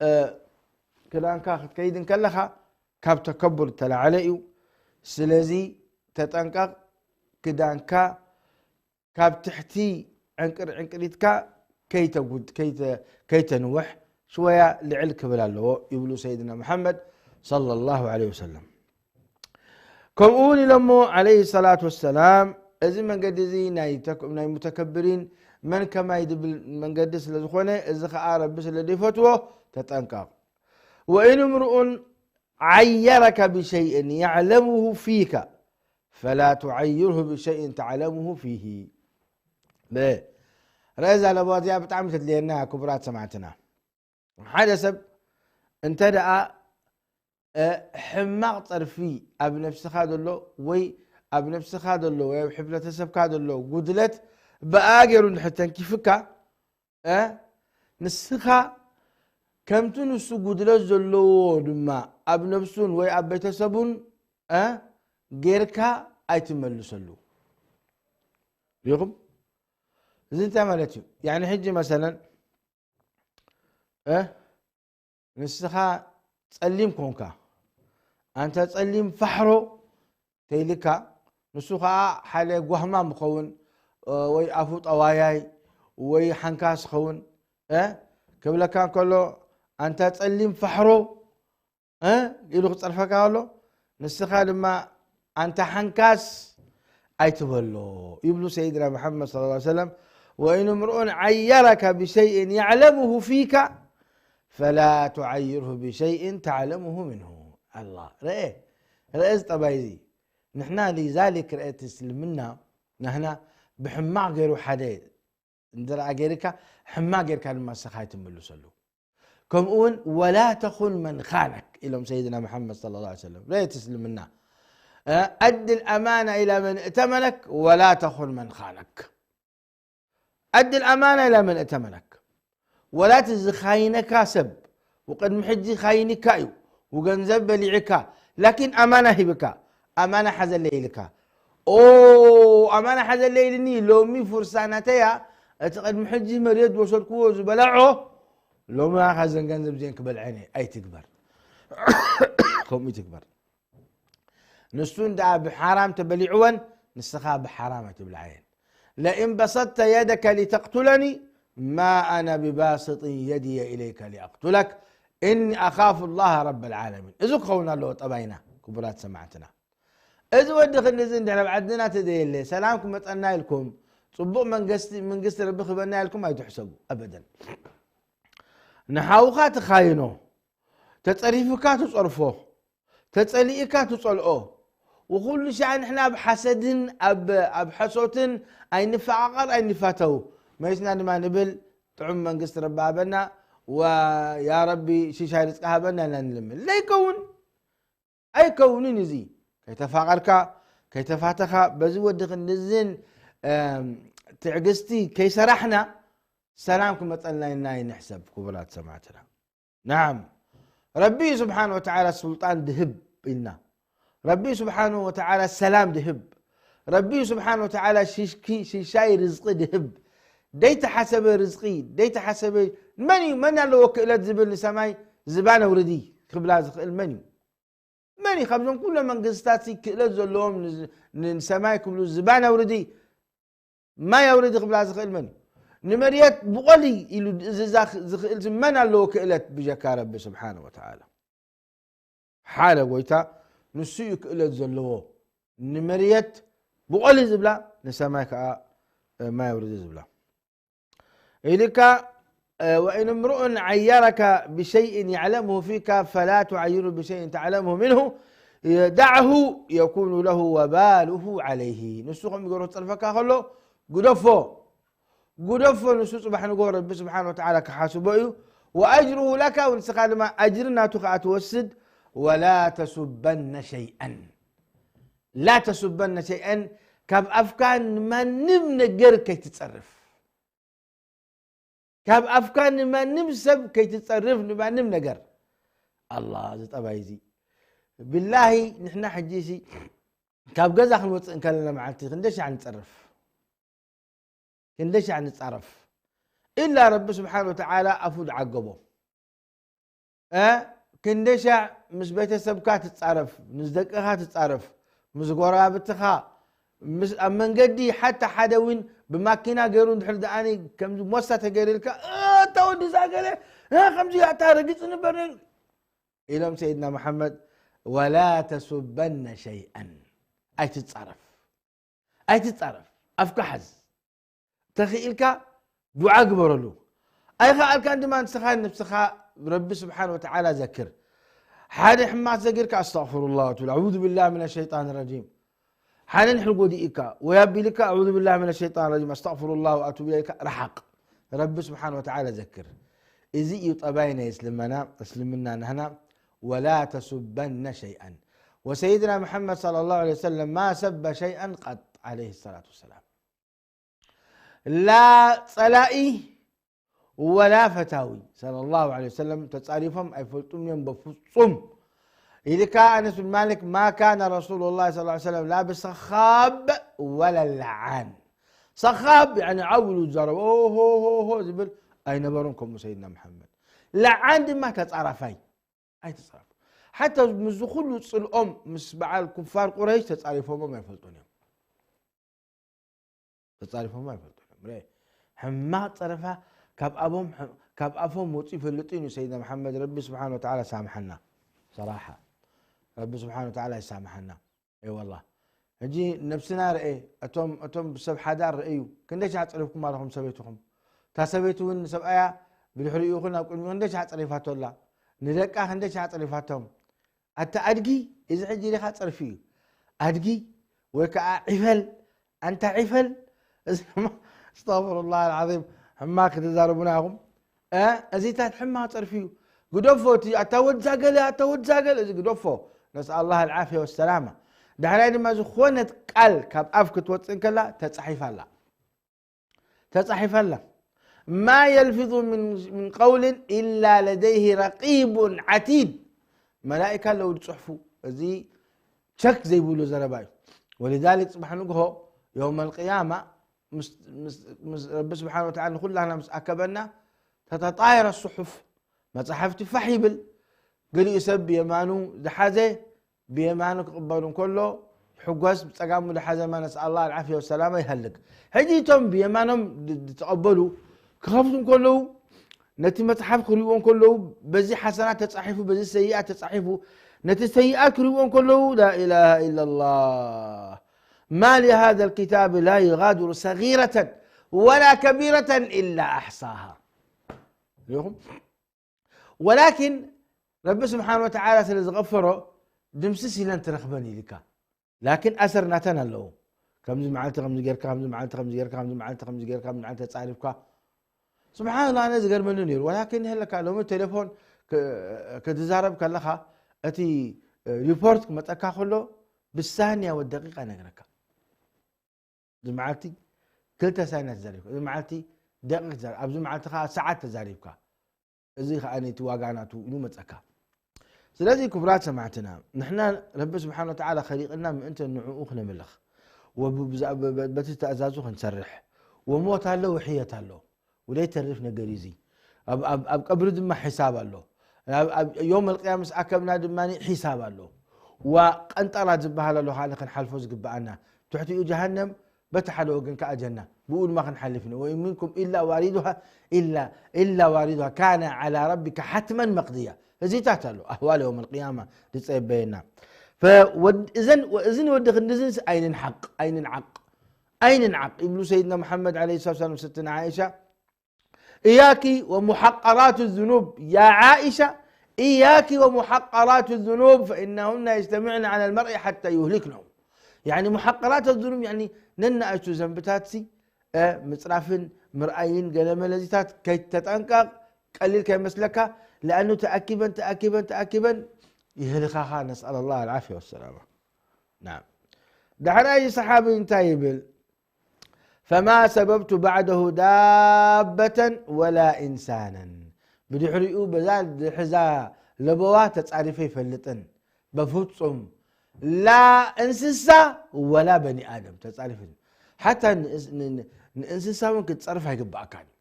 እ፣ ክዳንካ ክትከይድ እንከለኻ ካብ ተከቡር እተላዓለ እዩ። ስለዚ ተጠንቀቕ፣ ክዳንካ ካብ ትሕቲ ዕንቅር ዕንቅሪትካ ከይተጉድ-፣ ከይተ-፣ ከይተንውሕ ሽወያ ልዕል ክብል ኣለዎ ይብሉ ሰይድና መሓመድ ሰለላሁ ዐለይሂ ወሰለም። ከምኡ እውን ኢሎሞ ዐለይሂ ሰላቱ ወሰላም፣ እዚ መንገዲ እዚ ናይ ተክ-፣ ናይ ሙተከብሪን መን ከማይ ዝብል መንገዲ ስለ ዝኾነ፣ እዚ ኸዓ ረቢ ስለ ዘይፈትዎ ተጠንቀቕ። "ወኢን እምርኡን ዓየረከ ብሸይእን የዕለሙሁ ፊከ ፈላ ቱዓይርሁ ብሸይእን ተዕለሙሁ ፊሂ።" ብ-፣ ረዛ ለበዋ እዚኣ ብጣዕሚ ተድልየና፣ ክቡራት ሰማዕትና። ሓደ ሰብ እንተ ደኣ፣ እ፣ ሕማቕ ጸርፊ ኣብ ነፍስኻ ዘሎ ወይ ኣብ ነፍስኻ ዘሎ ወይ ኣብ ሕብረተሰብካ ዘሎ ጉድለት ብኣ ገይሩ እንድሕር ተንኪፍካ፣ እ፣ ንስኻ ከምቲ ንሱ ጉድለት ዘለዎ ድማ ኣብ ነፍሱን ወይ ኣብ ቤተሰቡን፣ እ፣ ጌርካ ኣይትመልሰሉ። ሪኹም? እዚ እንታይ ማለት እዩ? ያኒ ሕጂ መሰለን፣ እ፣ ንስኻ ጸሊም ኮንካ፣ ኣንታ ጸሊም ፋሕሮ ተይልካ፣ ንሱ ኸዓ ሓደ ጓህማም ይኸውን፣ እ፣ ወይ ኣፉ ጠዋያይ ወይ ሓንካስ ይኸውን፣ እ፣ ክብለካ እንከሎ፣ ኣንታ ጸሊም ፋሕሮ፣ እ፣ ኢሉ ክጸርፈካ ከሎ፣ ንስኻ ድማ ኣንታ ሓንካስ ኣይትበሎ ይብሉ ሰይድና መሓመድ ሰለላሁ ዐለይሂ ወሰለም። "ወኢን እምርኡን ዓየረከ ብሸይእን የዕለሙሁ ፊከ فلا تعيره بشيء تعلمه منه. ኣላ ርአ ርአ እዚ ጠባይ እዚ ንሕና ሊዛሊክ ርአ እቲ እስልምና ናህና ብሕማቕ ገይሩ ሓደ እንድረኣ ገይርካ ሕማቕ ጌርካ ድማ ንስኻ ኣይትምልሰሉ። ከምኡ እውን ወላ ተኹን መን ኻነክ ኢሎም ሰይድና መሓመድ صلى الله عليه وسلم ርአ እቲ እስልምና أد الأمانة إلى من ائتمنك ولا تخن من خانك. أد الأمانة إلى من ائتمنك. ወላ እቲ ዝኻይነካ ሰብ ውቅድሚ ሕጂ ኻይኒካ እዩ ውገንዘብ በሊዕካ ላኪን ኣማና ሂብካ ኣማና ሓዘለይ ኢልካ ኦ ኣማና ሓዘለይ ኢልኒ ሎሚ ፉርሳ ናተያ እቲ ቅድሚ ሕጂ መሬት ወሰድክዎ ዝበላዖ ሎሚ ኻዘን ገንዘብ ዜን ክበልዐን እየ ኣይትግበር ከምኡ ይትግበር ንሱ እንዳ ብሓራም ተበሊዕወን ንስኻ ብሓራም ኣይትብልዓየን لئن بسطت يدك لتقتلني ما أنا بباسط يدي إليك لأقتلك إني أخاف الله رب العالمين እዚ ክኸውን ኣለዎ ጠባይና ክቡራት ሰማዕትና እዚ ወዲ ክንድዚ እንድሕር ኣብ ዓድና ተዘየለ ሰላም ክመፀና ኢልኩም ፅቡቅ መንግስቲ መንግስቲ ረቢ ክበና ኢልኩም ኣይትሕሰቡ ኣበደን ንሓውኻ ትኻይኖ ተፀሪፉካ ትፀርፎ ተፀሊእካ ትፀልኦ ወኩሉ ሻዕ ንሕና ኣብ ሓሰድን ኣብ ኣብ ሓሶትን ኣይንፈዓቐር ኣይንፋተው መይስና ድማ ንብል ጥዑም መንግስቲ ረቢ ሃበና ወያ ረቢ ሽሻይ ርዝቂ ሃበና ኢና ንልምን ለይከውን ኣይከውንን እዚ ከይተፋቐርካ ከይተፋተኻ በዚ ወዲ ክንድዝን ትዕግስቲ ከይሰራሕና ሰላም ክመፀልና ኢና ይንሕሰብ ክቡራት ሰማዕትና نعم ربي سبحانه وتعالى سلطان دهب إلنا ربي سبحانه وتعالى سلام دهب ربي سبحانه وتعالى شيشكي شيشاي رزق دهب ديت حسب رزقي ديت حسب من من اللي وكيلات زبل سماي زبانة وردي خبلا زخ المني መን እዩ ካብዞም ኩሎም መንግስታት ክእለት ዘለዎም ንሰማይ ክብሉ ዝባን ኣውርዲ ማይ ኣውርዲ ክብላ ዝኽእል መን እዩ ንመርየት ብቆሊ ኢሉ እዝዛ ዝኽእል መን ኣለዎ ክእለት ብጀካ ረቢ ስብሓን ወተዓላ ሓደ ጎይታ ንሱ እዩ ክእለት ዘለዎ ንመርየት ብቆሊ ዝብላ ንሰማይ ከዓ ማይ ኣውርዲ ዝብላ ኢልካ وإن امرؤ عيرك بشيء يعلمه فيك فلا تعيره بشيء تعلمه منه دعه يكون له وباله عليه ንሱ ከም ይገሮ ክፀርፈካ ከሎ ግደፎ ግደፎ ንሱ ፅባሕ ንጎ ረቢ ስብሓን ወተዓላ ክሓስቦ እዩ وأجره لك ንስኻ ድማ ኣጅሪ ናቱ ከዓ ትወስድ ولا تسبن شيئا لا تسبن شيئا ካብ ኣፍካ ንማንም ነገር ከይትፀርፍ ካብ ኣፍካ ንማንም ሰብ ከይትፀርፍ ንማንም ነገር ኣላ እዚ ጠባይ እዚ ብላሂ ንሕና ሕጂ ሲ ካብ ገዛ ክንወፅእ እንከለና መዓልቲ ክንደሻዕ ንፀርፍ ክንደሻዕ ንፃረፍ ኢላ ረቢ ስብሓን ወተዓላ ኣፉ ዝዓገቦ ክንደሻዕ ምስ ቤተሰብካ ትፃረፍ ምስ ደቅኻ ትፃረፍ ምስ ጎረባብትኻ ኣብ መንገዲ ሓታ ሓደ እውን ብማኪና ገይሩ እንድሕር ደኣኒ ከምዚ ሞሳ ተገይርልካ እታ ወዲ እዛ ገለ ከምዚ ኣታ ረጊፅ ንበር ኢሎም ሰይድና መሓመድ ወላ ተሱበነ ሸይአን ኣይትፃረፍ ኣይትፃረፍ ኣፍካ ሓዝ ተኽኢልካ ዱዓ ግበረሉ ኣይኸኣልካን ድማ ንስኻ ንብስኻ ረቢ ስብሓን ወተዓላ ዘክር ሓደ ሕማቅ ዘጊርካ ኣስተغፍሩላህ ትብል ኣዑዙ ቢላህ ምን ሸይጣን ረጂም ሓደ ንሕር ጎዲእካ ወይ ኣቢልካ ኣዑዙ ቢላህ ምን ሸይጣን ረጂም ኣስተغፍሩላህ ወኣቱብ ኢለይካ ረሓቅ ረቢ ስብሓን ወተዓላ ዘክር እዚ እዩ ጠባይ ናይ እስልምና እስልምና ናህና ወላ ተሱበነ ሸይአን ወሰይድና መሐመድ صلى الله عليه وسلم ما سب شيئا قط عليه الصلاة والسلام لا ጸላኢ ولا ፈታዊ صلى الله عليه وسلم ተጻሪፎም ኣይፈልጡም እዮም በፍጹም ኢልካ ኣነስ ብን ማሊክ ما كان رسول الله صلى الله عليه وسلم لا بسخاب ولا لعان ሰኻብ يعني ዓው ኢሉ ዝዛረብ ኦሆሆሆ ዝብል ኣይነበሩን ከምኡ ሰይድና መሐመድ ለዓን ድማ ተጻራፋይ ኣይተጻረፉ ሓታ ምስዚ ኩሉ ጽልኦም ምስ በዓል ኩፋር ቁረይሽ ተጻሪፎሞም ኣይፈልጡን እዮም ተጻሪፎም ኣይፈልጡን እዮም ሕማቅ ጸረፋ ካብ ኣቦም ካብ ኣፎም ወጽኡ ይፈልጥ እዩ ሰይድና መሐመድ ረቢ ስብሓን ወተዓላ ሳምሐና ሰራሓ ረቢ ስብሓን ወተዓላ ይሳምሐና እይ ወላ ሕጂ ነብስና ርአ እቶም እቶም ብሰብ ሓዳር ርእዩ ክንደይ ሻዕ ጸሪፍኩም ኣለኹም ሰበይትኹም እታ ሰበይቲ እውን ንሰብኣያ ብድሕሪኡ ይኹን ኣብ ቅድሚኡ ክንደይ ሻዕ ጸሪፋቶ ኣላ። ንደቃ ክንደይ ሻዕ ጸሪፋቶም። ኣታ ኣድጊ፣ እዚ ሕጂ ኢኻ ጸርፊ እዩ። ኣድጊ ወይ ከዓ ዒፈል፣ ኣንታ ዒፈል። እዚ ድማ፣ ኣስተግፍሩላህ ኣልዓዚም፣ ሕማቕ ክትዛረቡና ኢኹም። እ፣ እዚታት ሕማቕ ጸርፊ እዩ። ግደፎ፣ እቲ ኣታ ወድ ዛገለ፣ ኣታ ወድ ዛገለ፣ እዚ ግደፎ። ነስኣል ኣላህ ኣልዓፍያ ወሰላማ። ዳሕራይ ድማ ዝኾነት ቃል ካብ ኣፍ ክትወጽእ እንከላ ተጻሒፋ ኣላ። ተጻሒፋ ኣላ። ማ የልፊዙ ምን፣ ምን ቀውልን ኢላ ለደይሂ ረቂቡን ዓቲድ። መላኢካ ኣለዉ ዝጽሕፉ። እዚ ቸክ ዘይብሉ ዘረባ እዩ። ወሊዛሊክ ጽባሕ ንግሆ የውመል ቅያማ ምስ፣ ምስ፣ ምስ ረቢ ስብሓን ወተዓላ ንኹላህና ምስ ኣከበና ተተጣየረ ሱሑፍ፣ መጻሕፍቲ ፋሕ ይብል። ገሊኡ ሰብ ብየማኑ ዝሓዘ ብየማኑ ክቕበሉ እንከሎ ይሕጎስ፣ ብጸጋሙ ዝሓዘ ማነስ ኣላ ኣልዓፍያ ወሰላማ ይሃልክ። ሕጂ እቶም ብየማኖም ድ-፣ ዝተቐበሉ ክኸፍቱ እንከለዉ ነቲ መጽሓፍ ክሪእዎ እንከለዉ በዚ ሓሰናት ተጻሒፉ፣ በዚ ሰይኣት ተጻሒፉ፣ ነቲ ሰይኣት ክሪእዎ እንከለዉ ላኢላሃ ኢላላህ ማ ሊሃዛ ልኪታብ ላ ዩጋድሩ ሰጊረተን ወላ ከቢረተን ኢላ ኣሕሳሃ። ሪኹም? ወላኪን ረቢ ስብሓን ወተዓላ ስለ ዝቐፈሮ ድምስስ ኢለን ትረኽበን ኢልካ። ላኪን ኣሰር ናተን ኣለዎ። ከምዚ መዓልቲ ከምዚ ጌርካ፣ ከምዚ መዓልቲ ከምዚ ጌርካ፣ ከምዚ መዓልቲ ከምዚ ጌርካ፣ ከምዚ መዓልቲ ተጻሪፍካ። ስብሓንላ፣ ኣነ ዝገርመኒ ነይሩ። ወላኪን ይህለካ ሎሚ ቴሌፎን ክ-፣ ክትዛረብ ከለኻ እቲ ሪፖርት ክመጸካ ከሎ ብሳንያ ወደቂቃ ነግረካ። እዚ መዓልቲ ክልተ ሳይና ተዛሪብካ፣ እዚ መዓልቲ ደቂቕ ተዛሪ-፣ ኣብዚ መዓልቲ ከዓ ሰዓት ተዛሪብካ። እዚ ከዓ ነቲ ዋጋ ናቱ ኢሉ መጸካ። ስለዚ ክቡራት ሰማዕትና፣ ንሕና ረቢ ስብሓን ወተዓላ ኸሊቕና ምእንተ ንዕኡ ክነምልኽ፣ ወብ-፣ ብዛ-፣ በ-፣ በ-፣ በቲ ተእዛዙ ክንሰርሕ፣ ወሞት ኣሎ፣ ውሕየት ኣሎ። ወደይ ተርፍ ነገር እዩ እዚ። ኣብ፣ ኣብ፣ ኣብ ቀብሪ ድማ ሒሳብ ኣሎ። ኣብ፣ ኣብ ዮም ኣልቅያማ ምስ ኣከብና ድማ ሒሳብ ኣሎ። ዋ ቀንጠራ ዝበሃል ኣሎ፣ ከዓ ክንሓልፎ ዝግብኣና። ትሕቲኡ ጀሃነም፣ በቲ ሓደ ወገን ከዓ ጀና። ብኡ ድማ ክንሓልፍ ኢና። ወኢን ሚንኩም ኢላ ዋሪዱሃ፣ ኢላ፣ ኢላ ዋሪዱሃ ካነ ዓላ ረቢካ ሓትመን መቅድያ። እዚታት ኣሎ። ኣህዋል ዮም ኣልቅያማ ዝጸበየና። ፈወድ-፣ እዘን፣ እዝን ወዲ ክንድዝንስ ኣይንንሓቕ፣ ኣይንንዓቕ፣ ኣይንንዓቕ ይብሉ ሰይድና መሓመድ ዓለይሂ ሰላቱ ወሰላም፣ ስትና ዓኢሻ። إياك ومحقرات الذنوب يا عائشة، إياك ومحقرات الذنوب فإنهن يجتمعن على المرء حتى يهلكنه. يعني محقرات الذنوب، يعني ነናእሽቱ ዘንብታት ሲ፣ እ፣ ምጽራፍን ምርኣይን ገለ መለዚታት ከይተጠንቀቕ ቀሊል ከይመስለካ፣ لأنه ተኣኪበን፣ ተኣኪበን፣ ተኣኪበን ይህልኻኻ። نسأل الله العافية والسلامة. نعم. ዳሕራይ ሰሓቢ እንታይ ይብል? فما سببت بعده دابة ولا إنسانا. ብድሕሪኡ በዛ ዝሕዛ ለበዋ ተጻሪፈ ይፈልጥን። በፍጹም ላ እንስሳ ወላ በኒ ኣደም ተጻሪፈ። ሓታ ንእስ-፣ ን-፣ ን-፣ ንእንስሳ እውን ክትጸርፍ ኣይግባእካን እዩ።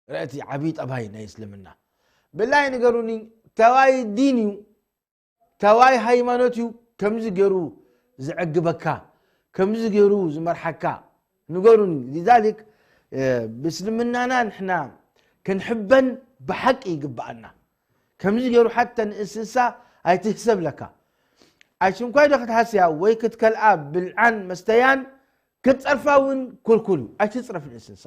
ርእቲ ዓብዪ ጠባይ ናይ እስልምና። ብላይ ንገሩኒ፣ ተዋይ ዲን እዩ፣ ተዋይ ሃይማኖት እዩ፣ ከምዚ ገይሩ ዝዕግበካ፣ ከምዚ ገይሩ ዝመርሓካ ንገሩኒ። ሊዛሊክ፣ እ፣ ብእስልምናና ንሕና ክንሕበን ብሓቂ ይግብኣና። ከምዚ ገይሩ ሓታ ንእንስሳ ኣይትህሰብ ለካ። ኣይሽንኳይ ዶ ክትሃስያ ወይ ክትከልኣ ብልዓን መስተያን ክትጸርፋ እውን ኩልኩል እዩ። ኣይትጽረፍ ንእንስሳ።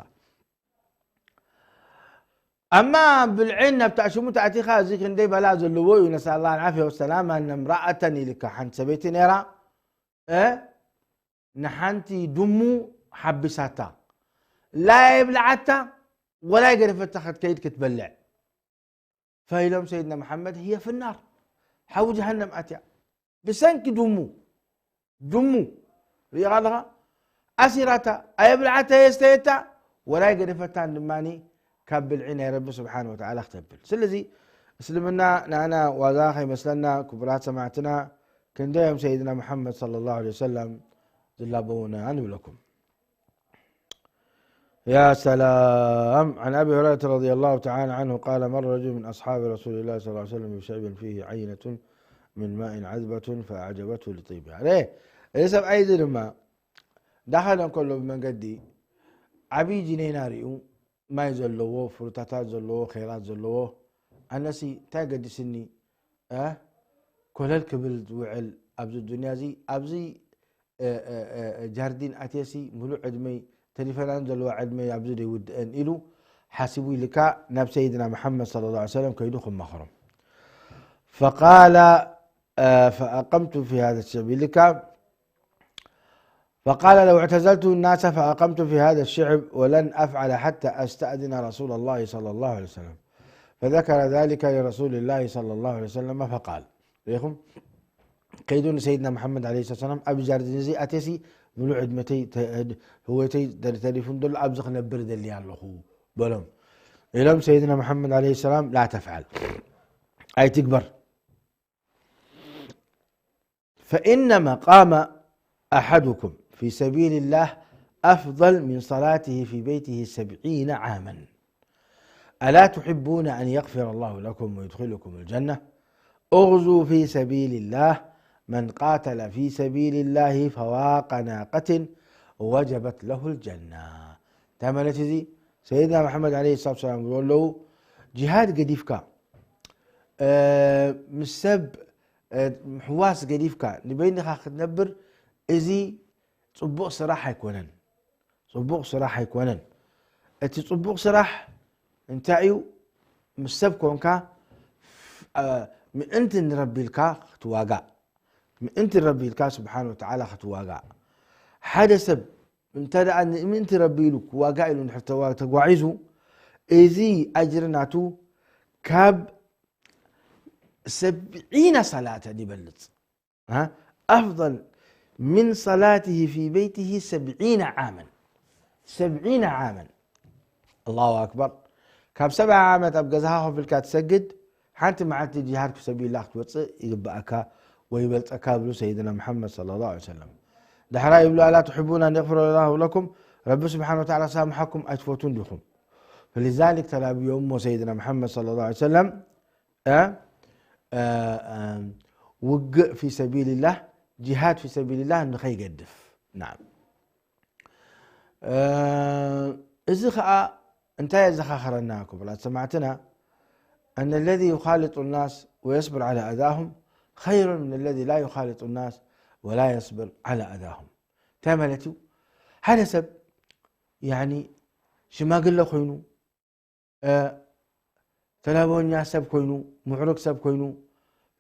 ኣማ ብልዕን ናብቲ ኣሽሙት ኣቲኻ፣ እዚ ክንደይ በላ ዘለዎ እዩ። ነስኣል ኣላህ ዓፍያ ወሰላማ። እነ እምረኣተን ኢልካ፣ ሓንቲ ሰበይቲ ነይራ፣ እ፣ ንሓንቲ ድሙ ሓቢሳታ። ላ የብልዓታ፣ ወላ የገደፈታ ክትከይድ ክትበልዕ። ፈኢሎም ሰይድና መሓመድ፣ ህየ ፍናር፣ ሓዊ ጀሃነም ኣትያ። ብሰንኪ ድሙ፣ ድሙ፣ ርኢኻ ኣለኻ? ኣሲራታ፣ ኣየብልዓታ፣ የስተየታ፣ ወላ ኣይገደፈታን ድማኒ ካብ ብልዒ ናይ ረቢ ስብሓን ወተዓላ ክተብል። ስለዚ፣ እስልምና ንኣና ዋዛ ከይመስለና፣ ክቡራት ሰማዕትና፣ ክንደዮም ሰይድና መሓመድ ሰለላሁ ዐለይሂ ወሰለም ዝላበዉና ንብለኩም። يا سلام. عن أبي هريرة رضي الله تعالى عنه قال: مر رجل من أصحاب رسول الله صلى الله عليه وسلم بشعب فيه عينة من ماء عذبة فأعجبته لطيبها. ረ-، እዚ ሰብኣይ እዚ ድማ ዳኸለ እንከሎ ብመንገዲ ዓብዪ ጅነይና ርእዩ፣ ማይ ዘለዎ፣ ፍሩታታት ዘለዎ፣ ኸይራት ዘለዎ፣ ኣነሲ እንታይ ገዲስኒ፣ እ፣ ኮለል ክብል ዝውዕል ኣብዚ ዱንያ እዚ፣ ኣብዚ፣ እ፣ እ፣ እ፣ እ፣ ጃርዲን ኣትየሲ፣ ሙሉእ ዕድመይ፣ ተሪፈናን ዘለዋ ዕድመይ ኣብዚ ዘይውድአን ኢሉ፣ ሓሲቡ ኢልካ ናብ ሰይድና መሓመድ صلى الله عليه وسلم ከይዱ ክማኸሮም። فقال، آه، فأقمت في هذا الشعب ኢልካ فقال: لو اعتزلت الناس فأقمت في هذا الشعب ولن أفعل حتى أستأذن رسول الله صلى الله عليه وسلم. فذكر ذلك لرسول الله صلى الله عليه وسلم فقال، ርኢኹም? ከይዱ ንሰይድና መሓመድ عليه الصلاة والسلام፣ ኣብ ጃርዲን እዚ ኣትየሲ ምሉእ ዕድመተይ ተ-፣ ህወተይ ተሪፉ እንተሎ ኣብዚ ክነብር ደልየ ኣለኹ በሎም። ኢሎም ሰይድና መሓመድ عليه السلام لا تفعل፣ ኣይትግበር። فإن مقام أحدكم في سبيل الله أفضل من صلاته في بيته سبعين عاما. ألا تحبون أن يغفر الله لكم ويدخلكم الجنة؟ اغزوا في سبيل الله، من قاتل في سبيل الله فواق ناقة وجبت له الجنة. እንታይ ማለት እዚ? ሰይድና መሓመድ عليه الصلاة والسلام ዝብሉ ኣለዉ፣ ጂሃድ ገዲፍካ፣ እ፣ ምስ ሰብ፣ እ፣ ምሕዋስ ገዲፍካ ንበይንኻ ክትነብር፣ እዚ ጽቡቕ ስራሕ ኣይኮነን። ጽቡቕ ስራሕ ኣይኮነን። እቲ ጽቡቕ ስራሕ እንታይ እዩ? ምስ ሰብ ኮንካ፣ እ፣ ምእንቲ ንረቢ ኢልካ ክትዋጋእ፣ ምእንቲ ረቢ ኢልካ ስብሓን ወተዓላ ክትዋጋእ። ሓደ ሰብ እንተ ደኣ ንምእንቲ ረቢ ኢሉ ክዋጋእ ኢሉ እንድሕር ተዋ-፣ ተጓዒዙ፣ እዚ ኣጅሪ ናቱ ካብ ሰብዒና ሰላተን ይበልጽ። ها؟ أفضل من صلاته في بيته سبعين عاما. سبعين عاما. الله أكبر. ካብ ሰብዓ ዓመት ኣብ ገዛኻ ኮፍ ኢልካ ትሰግድ፣ ሓንቲ መዓልቲ ጂሃድ ፊ ሰቢልላህ ክትወጽእ ይግብኣካ ወይ ይበልጸካ ይብሉ ሰይድና መሓመድ صلى الله عليه وسلم። ዳሕራይ ይብሉ፣ ألا تحبون أن يغفر الله لكم؟ ረቢ ስብሓን ወተዓላ ክሳምሓኩም ኣይትፈቱን ዲኹም? فلذلك ተላብዮሞ ሰይድና መሓመድ صلى الله عليه وسلم እ፣ እ፣ እ፣ ውግእ ፊ ሰቢልላህ፣ ጂሃድ ፊ ሰቢልላህ ንኸይገድፍ። ናም። እ፣ እዚ ኸኣ እንታይ የዘኻኽረና ክቡራት ሰማዕትና؟ أن الذي يخالط الناس ويصبر على أذاهم خير من الذي لا يخالط الناس ولا يصبر على أذاهم. እንታይ ማለት እዩ? ሓደ ሰብ፣ ያኒ፣ ሽማግለ ኮይኑ፣ እ፣ ተላቦኛ ሰብ ኮይኑ፣ ምዕሩግ ሰብ ኮይኑ፣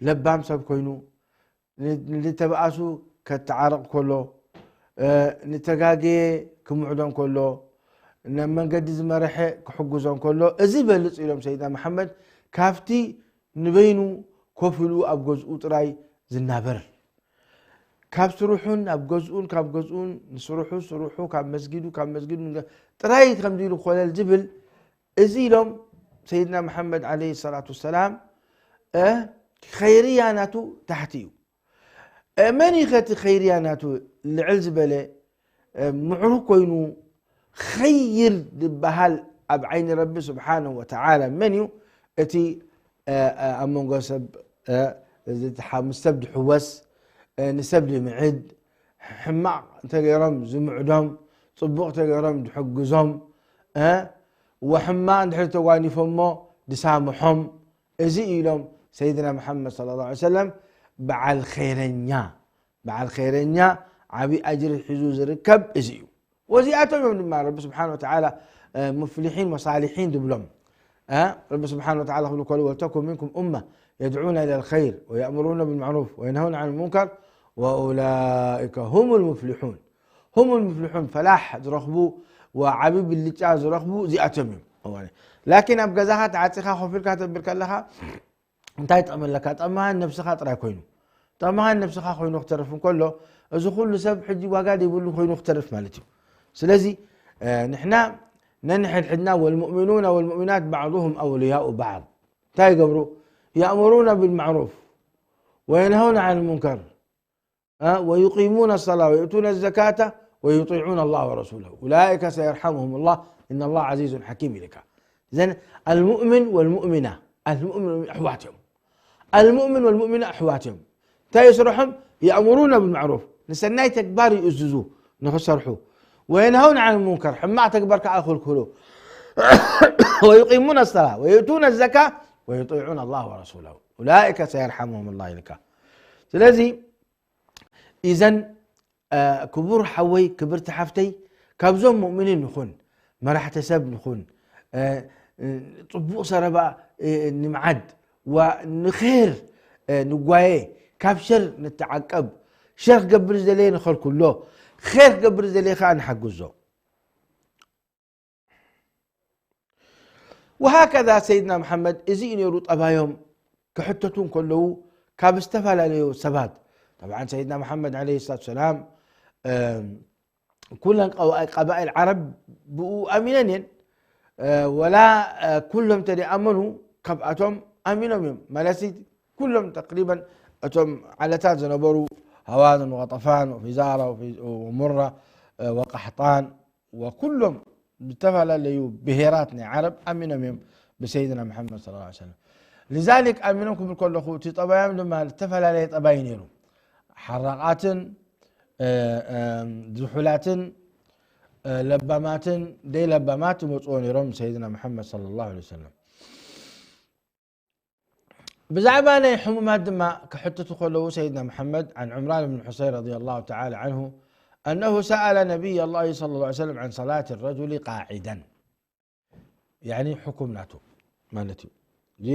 ለባም ሰብ ኮይኑ፣ ን-፣ ንተባኣሱ ከተዓርቕ ከሎ፣ እ፣ ንተጋገየ ክምዕዶም ከሎ፣ ናብ መንገዲ ዝመርሐ ክሕግዞም ከሎ፣ እዚ ይበልጽ ኢሎም ሰይድና መሓመድ ካብቲ ንበይኑ ኮፍ ኢሉ ኣብ ገዝኡ ጥራይ ዝናበር። ካብ ስርሑን ኣብ ገዝኡን፣ ካብ ገዝኡን ንስርሑ፣ ስርሑ ካብ መስጊዱ፣ ካብ መስጊዱ ንገ-፣ ጥራይ ከምዚ ኢሉ ኮለል ዝብል፣ እዚ ኢሎም ሰይድና መሓመድ ዓለይሂ ሰላቱ ወሰላም፣ እ፣ ኸይርያ ናቱ ታሕቲ እዩ። እ፣ መን እዩ ኸቲ ኸይርያ ናቱ ልዕል ዝበለ፣ እ፣ ምዕሩግ ኮይኑ ኸይር ዝበሃል ኣብ ዓይኒ ረቢ ስብሓነሁ ወተዓላ መን እዩ? እቲ፣ እ፣ እ፣ ኣብ መንጎ ሰብ፣ እ፣ እዚ ተሓ-፣ ምስ ሰብ ድሕወስ፣ እ፣ ንሰብ ድምዕድ፣ ሕማቕ እንተገይሮም ዝምዕዶም፣ ጽቡቕ እንተገይሮም ድሕግዞም፣ እ፣ ወሕማቕ እንድሕር ተጓኒፎሞ ድሳምሖም። እዚ ኢሎም ሰይድና መሓመድ ሰለላሁ ዐለይሂ ወሰለም በዓል ኸይረኛ፣ በዓል ኸይረኛ ዓብዪ ኣጅሪ ሒዙ ዝርከብ እዚ እዩ። ወዚኣቶም እዮም ድማ ረቢ ስብሓን ወተዓላ፣ እ፣ ሙፍሊሒን ወሳሊሒን ድብሎም። እ፣ ረቢ ስብሓን ወተዓላ ክብሉ ከሉ፣ "ወልተኩን ሚንኩም ኡማ የድዑና ኢለል ኸይር ወየእምሩነ ብልማዕሩፍ ወየንሀውነ ዐን ሙንከር ወኡላኢከ ሁሙል ሙፍሊሑን።" ሁሙል ሙፍሊሑን፣ ፈላሕ ዝረኽቡ፣ ወዓቢ ብልጫ ዝረኽቡ እዚኣቶም እዮም። እዋን። ላኪን ኣብ ገዛኻ ተዓጺኻ ኮፍ ኢልካ ተንብር ከለኻ እንታይ ጥቕሚ ኣለካ? ጥቕምኻን ነብስኻ ጥራይ ኮይኑ። ጥቕምኻን ነብስኻ ኮይኑ ክተርፍ እንከሎ፣ እዚ ኩሉ ሰብ ሕጂ ዋጋ ዘይብሉ ኮይኑ ክተርፍ ማለት እዩ። ስለዚ፣ እ፣ ንሕና ነንሕድሕድና፣ "ወልሙእሚኑነ ወልሙእሚናት ባዕዱሁም ኣውልያኡ ባዕድ።" እንታይ ይገብሩ? የእምሩነ ብልማዕሩፍ ወየንሀውነ ዐን ሙንከር። እ፣ ወዩቂሙነ ሰላ ወዩእቱነ ዘካተ ወዩጢዑነ ላህ ወረሱለሁ ኡላኢከ ሰየርሐሙሁም ላህ ኢነ ላህ ዐዚዙን ሐኪም ኢልካ። እዘን ኣልሙእሚን ወልሙእሚና፣ ኣልሙእሚን ኣሕዋት እዮም። ኣልሙእሚን ወልሙእሚና ኣሕዋት እዮም። እንታይ እዩ ስርሖም? የእምሩነ ብልማዕሩፍ፣ ንሰናይ ተግባር ይእዝዙ ንኽሰርሑ፣ ወየንሀውነ ዐን ሙንከር፣ ሕማቕ ተግባር ከዓ ይኽልክሉ፣ ወዩቂሙነ ሰላ ወዩእቱነ ዘካ ወዩጢዑነ ላህ ወረሱለሁ ኡላኢከ ሰየርሐሙሁም ላህ ኢልካ። ስለዚ ኢዘን፣ እ፣ ክቡር ሓወይ፣ ክብርቲ ሓፍተይ፣ ካብዞም ሙእሚኒን ንኹን፣ መራሕቲ ሰብ ንኹን፣ እ፣ እ፣ ጽቡቕ ሰረባ፣ እ፣ ንምዓድ፣ ዋ ንኸር፣ እ፣ ንጓየ፣ ካብ ሸር ንተዓቀብ፣ ሸር ክገብር ዝደለየ ንኸልኩሎ፣ ኸር ክገብር ዝደለየ ከኣ ንሓግዞ። وهكذا ሰይድና መሓመድ እዚ እዩ ነይሩ ጠባዮም። ክሕተቱ እንከለዉ ካብ ዝተፈላለዩ ሰባት፣ طبعا ሰይድና መሓመድ عليه الصلاة والسلام፣ እም፣ ኩለን ቀባ-፣ ቀባኢል ዓረብ ብኡ ኣሚነን እየን። እ፣ ወላ፣ እ፣ ኩሎም ተደኣመኑ ካብኣቶም ኣሚኖም እዮም። ማለት ኩሎም ተቅሪበን እቶም ዓለታት ዝነበሩ ሃዋዝን ወቀጠፋን ወፊዛራ ወፊ-፣ ወሙራ፣ እ፣ ወቃሕጣን ወኩሎም ዝተፈላለዩ ብሄራት ናይ ዓረብ ኣሚኖም እዮም ብሰይድና መሓመድ صلى الله عليه وسلم። لذلك ኣሚኖም ክብል ከለኹ እቲ ጠባዮም ድማ ዝተፈላለየ ጠባይ ነይሩ። ሓራቓትን፣ እ፣ እ፣ ዝሑላትን፣ እ፣ ለባማትን ደይ ለባማት ይመፅዎ ነይሮም ሰይድና መሓመድ صلى الله عليه وسلم። ብዛዕባ ናይ ሕሙማት ድማ ክሕትቱ ከለዉ ሰይድና መሓመድ عن عمران بن حصين رضي الله تعالى عنه أنه سأل نبي الله صلى الله عليه وسلم عن صلاة الرجل قاعدا. يعني حكم ናቱ ማለት እዩ። እዚ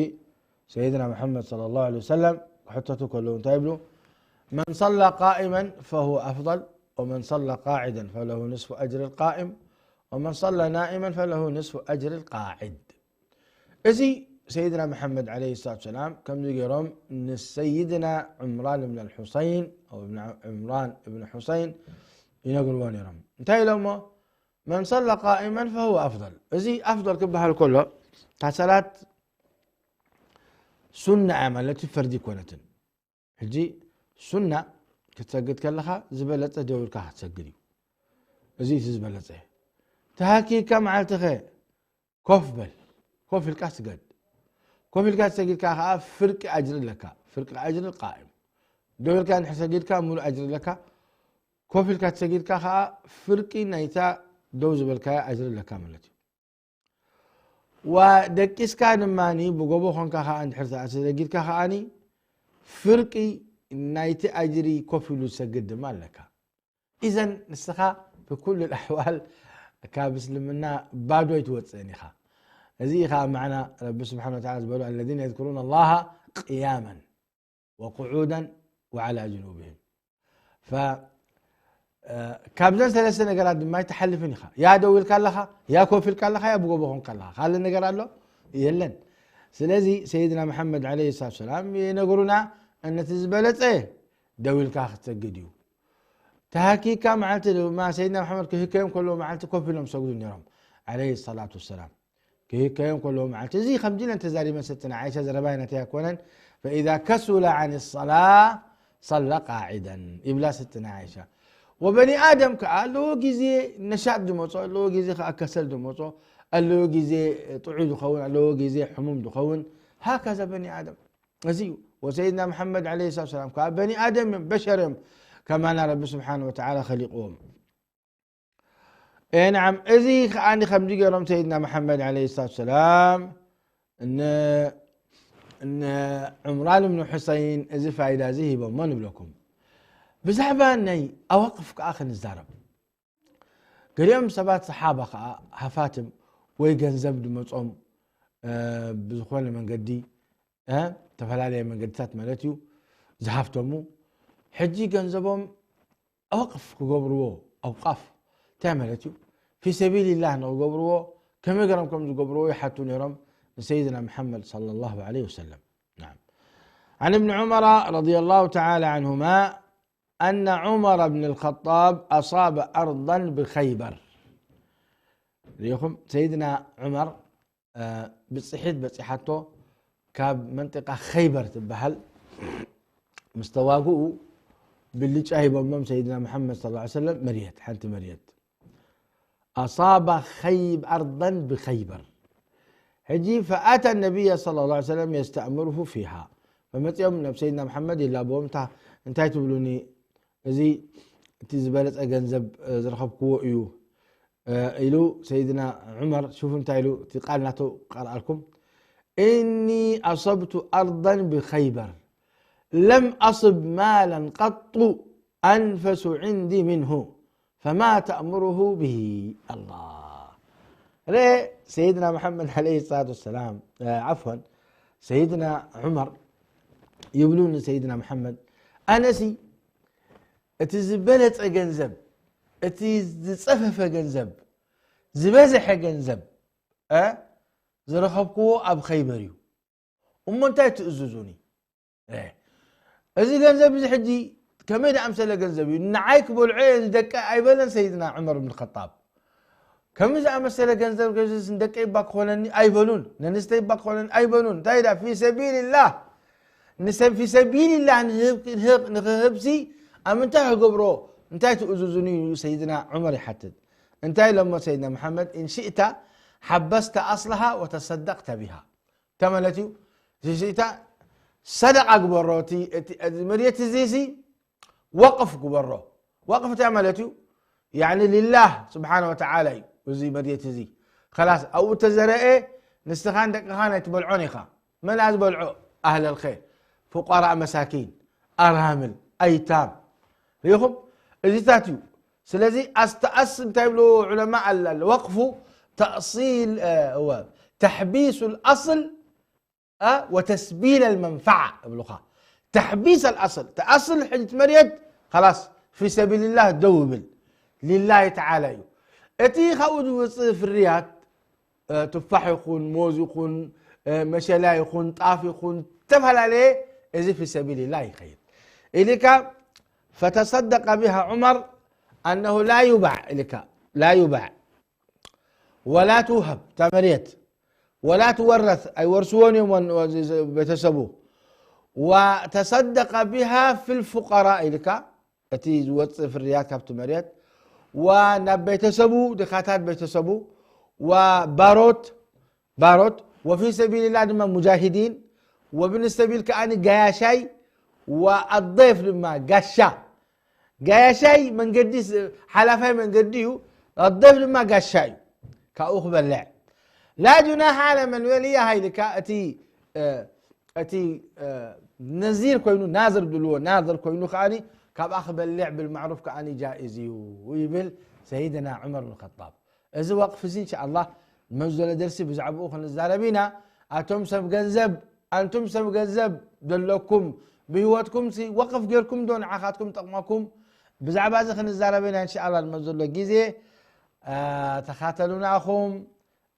ሰይድና መሓመድ صلى الله عليه وسلم ክሕተቱ ከለዉ እንታይ ይብሉ؟ من صلى قائما فهو أفضل، ومن صلى قاعدا فله نصف أجر القائم، ومن صلى نائما فله نصف أجر القاعد። እዚ ሰይድና መሓመድ عليه الصلاة والسلام ከምዚ ገይሮም ንሰይድና ዕምራን ብን ኣልሑሰይን፣ أو ابن عمران بن حصين ይነግርዎ ነይሮም። እንታይ ኢሎሞ? من صلى قائما فهو أفضل። እዚ ኣፍضል ክበሃል ከሎ እታ ሰላት ሱና እያ ማለት እዩ፣ ፈርዲ ኣይኮነትን። ሕጂ ሱና ክትሰግድ ከለኻ ዝበለጸ ደው ኢልካ ክትሰግድ እዩ። እዚ እቲ ዝበለጸ። ተሃኪካ መዓልትኸ ኮፍ በል፣ ኮፍ ኢልካ ስገድ። ኮፍ ኢልካ ተሰጊድካ ከኣ ፍርቂ ኣጅሪ ኣለካ፣ ፍርቂ ኣጅሪ ቃኢም። ደው ኢልካ እንድሕር ሰጊድካ ሙሉእ ኣጅሪ ኣለካ። ኮፍ ኢልካ ተሰጊድካ ከኣ ፍርቂ ናይታ ደው ዝበልካያ ኣጅሪ ኣለካ ማለት እዩ። ወደቂስካ ድማኒ ብጎቦ ኾንካ ከኣ እንድሕር ተሰጊድካ ከኣኒ ፍርቂ ናይቲ ኣጅሪ ኮፍ ኢሉ ዝሰግድ ድማ ኣለካ። ኢዘን ንስኻ ብኩሉ ኣሕዋል ካብ እስልምና ባዶ ኣይትወፅእን ኢኻ። እዚ ኢኻ ማዕና ረቢ ስብሓን ወተዓላ ዝበሉ الذين يذكرون الله قياما وقعودا وعلى جنوبهم። ፈ-፣ እ፣ ካብዘን ሰለስተ ነገራት ድማ ኣይትሓልፍን ኢኻ። ያ ደው ኢልካ ኣለኻ፣ ያ ኮፍ ኢልካ ኣለኻ፣ ያ ብጎቦ ኾንካ ኣለኻ። ካልእ ነገር ኣሎ? የለን። ስለዚ ሰይድና መሓመድ ዓለይሂ ሰላቱ ወሰላም ይነግሩና፣ እነቲ ዝበለጸ ደው ኢልካ ክትሰግድ እዩ። ተሃኪካ መዓልቲ ድማ ሰይድና መሓመድ ክህከዮም ከለዉ መዓልቲ ኮፍ ኢሎም ሰግዱ ነይሮም፣ ዓለይሂ ሰላቱ ወሰላም። ክህከዮም ከለዉ መዓልቲ። እዚ ከምዚ ኢለን ተዛሪበን ሰትና ዓይሻ፣ ዘረባይ ናተይ ኣይኮነን። فإذا كسل عن الصلاة صلى قاعدا ይብላ ሰትና ዓይሻ። ወበኒ ኣደም ከኣ ኣለዎ ግዜ ነሻጥ ዝመጾ፣ ኣለዎ ግዜ ከኣ ከሰል ዝመጾ፣ ኣለዎ ግዜ ጥዑይ ዝኸውን፣ ኣለዎ ግዜ ሕሙም ዝኸውን። ሃከዛ በኒ ኣደም። እዚ እዩ። ወሰይድና መሓመድ ዓለይሂ ሰላቱ ወሰላም ከኣ በኒ ኣደም እዮም፣ በሸር እዮም። ከማና ረቢ ስብሓነ ወተዓላ ኸሊቕዎም። ኤ፣ ነዓም፣ እዚ ከኣኒ ከምዚ ገይሮም ሰይድና መሓመድ ዓለይሂ ሰላቱ ወሰላም ን-፣ ንዕምራን ብን ሑሰይን እዚ ፋይዳ እዚ ሂቦሞ ንብለኩም። ብዛዕባ ናይ ኣዋቅፍ ከኣ ክንዛረብ። ገሊኦም ሰባት ሰሓባ ከኣ ሃፋትም ወይ ገንዘብ ድመጾም፣ እ፣ ብዝኾነ መንገዲ፣ እ፣ ዝተፈላለየ መንገድታት ማለት እዩ ዝሃፍተሙ። ሕጂ ገንዘቦም ኣዋቅፍ ክገብርዎ፣ ኣውቃፍ እንታይ ማለት እዩ? ፊ ሰቢልላህ ንክገብርዎ ከመይ ገይሮም ከም ዝገብርዎ ይሓቱ ነይሮም ንሰይድና መሓመድ ሰለላሁ ዐለይሂ ወሰለም። ናም። عن ابن عمر رضي الله تعالى عنهما أن عمر بن الخطاب أصاب أرضا بخيبر። ርኢኹም፣ ሰይድና ዑመር እ፣ ብጽሒት በጺሓቶ ካብ መንጢቃ ኸይበር ትበሃል ምስ ተዋግኡ ብልጫ ሂቦሞም ሰይድና መሓመድ ሰለላሁ ዐለይሂ ወሰለም መርየት፣ ሓንቲ መርየት። أصاب خيب-، أرضا بخيبر. ሕጂ فأتى النبي صلى الله عليه وسلم يستأمره فيها. ፈመጺኦም ናብ ሰይድና መሓመድ ይላበዎም፣ እንታ-፣ እንታይ ትብሉኒ? እዚ እቲ ዝበለጸ ገንዘብ፣ እ፣ ዝረኸብክዎ እዩ፣ እ፣ ኢሉ ሰይድና ዑመር፣ ሽፉ እንታይ ኢሉ፣ እቲ ቃል ናቱ ቀርኣልኩም፣ إني أصبت أرضا بخيبر لم أصب مالا قط أنفس عندي منه فما تأمره به. الله። ረ ሰይድና መሓመድ ዓለይሂ ሰላቱ ወሰላም፣ እ፣ ዓፍወን፣ ሰይድና ዑመር ይብሉ ንሰይድና መሓመድ፣ ኣነሲ እቲ ዝበለጸ ገንዘብ፣ እቲ ዝጸፈፈ ገንዘብ፣ ዝበዝሐ ገንዘብ፣ እ፣ ዝረኸብክዎ ኣብ ኸይበር እዩ። እሞ እንታይ ትእዝዙኒ? እ፣ እዚ ገንዘብ እዚ ሕጂ ከመይ ዝኣምሰለ ገንዘብ እዩ? ንዓይ ክበልዖ እየ ንደቀ ኣይበለን ሰይድና ዑመር ብን ኸጣብ። ከምዚ ዝኣመሰለ ገንዘብ ገዝስ ንደቀይ እባ ክኾነኒ ኣይበሉን፣ ነንስተይ እባ ክኾነኒ ኣይበሉን። እንታይ ዳ ፊ ሰቢልላህ፣ ንሰብ ፊ ሰቢልላህ ንህብ-፣ ንህብ-፣ ንኽህብሲ ኣብ ምንታይ ክገብሮ፣ እንታይ ትእዝዙኒ እዩ ሰይድና ዑመር ይሓትት። እንታይ ኢሎሞ ሰይድና መሓመድ፣ ኢን ሽእታ ሓበስተ ኣስልሃ ወተሰደቅተ ቢሃ። እንታይ ማለት እዩ? ሽእታ ሰደቃ ግበሮ፣ እቲ፣ እቲ፣ እቲ መሬት እዚ ሲ ወቅፍ ግበሮ። ወቅፍ እንታይ ማለት እዩ? ያኒ ሊላህ ስብሓነ ወተዓላ እዩ። እዚ መሬት እዚ ኸላስ ኣብኡ ተዘረአ ንስኻን ደቅኻን ኣይትበልዖን ኢኻ። መን ዝበልዖ? ኣህለል ኸይር፣ ፉቀራእ፣ መሳኪን፣ ኣራምል፣ ኣይታም። ርኢኹም? እዚታት እዩ። ስለዚ ኣስተኣስ እንታይ ብሎ ዑለማ ኣላ፣ ወቅፉ ተእሲል፣ እ፣ ወ-፣ ተሕቢሱ ልኣስል እ፣ ወተስቢል ኣልመንፈዓ እብሉኻ። ተሕቢስ ኣልኣስል። እቲ ኣስል ሕጂ እቲ መሬት ኸላስ ፊ ሰቢልላህ ደው ይብል። ሊላሂ ተዓላ እዩ። እቲ ካብኡ ዝውፅእ ፍርያት፣ እ፣ ቱፋሕ ይኹን፣ ሞዝ ይኹን፣ እ፣ መሸላ ይኹን፣ ጣፍ ይኹን፣ ዝተፈላለየ፣ እዚ ፊ ሰቢልላህ ይኸይድ። ኢልካ ፈተሰደቀ ቢሃ ዑመር ኣነሁ ላ ዩባዕ ኢልካ፣ ላ ዩባዕ። ወላ ትውሀብ፣ እታ መሬት፣ ወላ ትወረስ፣ ኣይወርስዎን እዮም ወን-፣ ወ-፣ ቤተሰቡ። ወተሰደቀ ቢሃ ፊል ፉቀራ ኢልካ፣ እቲ ዝወፅእ ፍርያት ካብቲ መሬት፣ ወ-፣ ናብ ቤተሰቡ፣ ድኻታት ቤተሰቡ፣ ወባሮት፣ ባሮት፣ ወፊ ሰቢልላ ድማ ሙጃሂዲን፣ ወብን ሰቢል ከኣኒ ጋያሻይ፣ ወኣደይፍ ድማ ጋሻ። ጋያሻይ መንገዲ ስ-፣ ሓላፋይ መንገዲ እዩ። ኣደብ ድማ ጋሻ እዩ። ካብኡ ክበልዕ። ላ ጁናሓ ዓለ መን ወልያ ሃይልካ እቲ፣ እ፣ እቲ፣ እ፣ ነዚር ኮይኑ፣ ናዝር ድልዎ፣ ናዝር ኮይኑ ከኣኒ ካብኣ ክበልዕ ብልማዕሩፍ ከኣኒ ጃኢዝ እዩ ይብል ሰይድና ዑመር ብን ኸጣብ። እዚ ወቅፍ እዚ እንሻኣላህ መዚ ዘሎ ደርሲ ብዛዕባኡ ክንዛረብ ኢና። ኣቶም ሰብ ገንዘብ፣ ኣንቱም ሰብ ገንዘብ ዘለኩም ብህይወትኩም ሲ ወቅፍ ጌርኩም ዶ ንዓኻትኩም ጠቕመኩም? ብዛዕባ እዚ ክንዛረብ ኢና እንሻኣላህ መዚ ዘሎ ግዜ። አ፣ ተኻተሉና ኢኹም።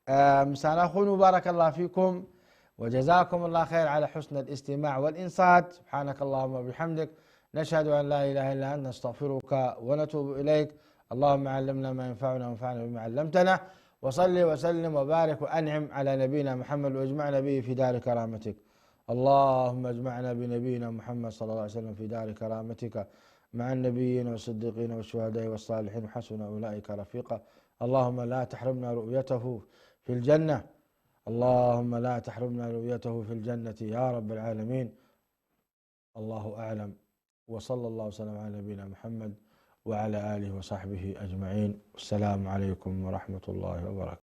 አ፣ ምሳና ኩኑ። ባረከላህ ፊኩም። وجزاكم الله خير على حسن الاستماع والإنصات. سبحانك اللهم وبحمدك، نشهد أن لا إله إلا أنت، نستغفرك ونتوب إليك. اللهم علمنا ما ينفعنا وانفعنا بما علمتنا. وصل وسلم وبارك وأنعم على نبينا محمد واجمعنا به في دار كرامتك. اللهم اجمعنا بنبينا محمد صلى الله عليه وسلم في دار كرامتك مع النبيين والصديقين والشهداء والصالحين وحسن أولئك رفيقا. اللهم لا تحرمنا رؤيته في الجنة. اللهم لا تحرمنا رؤيته في الجنة يا رب العالمين. الله أعلم، وصلى الله وسلم على نبينا محمد وعلى آله وصحبه أجمعين. والسلام عليكم ورحمة الله وبركاته.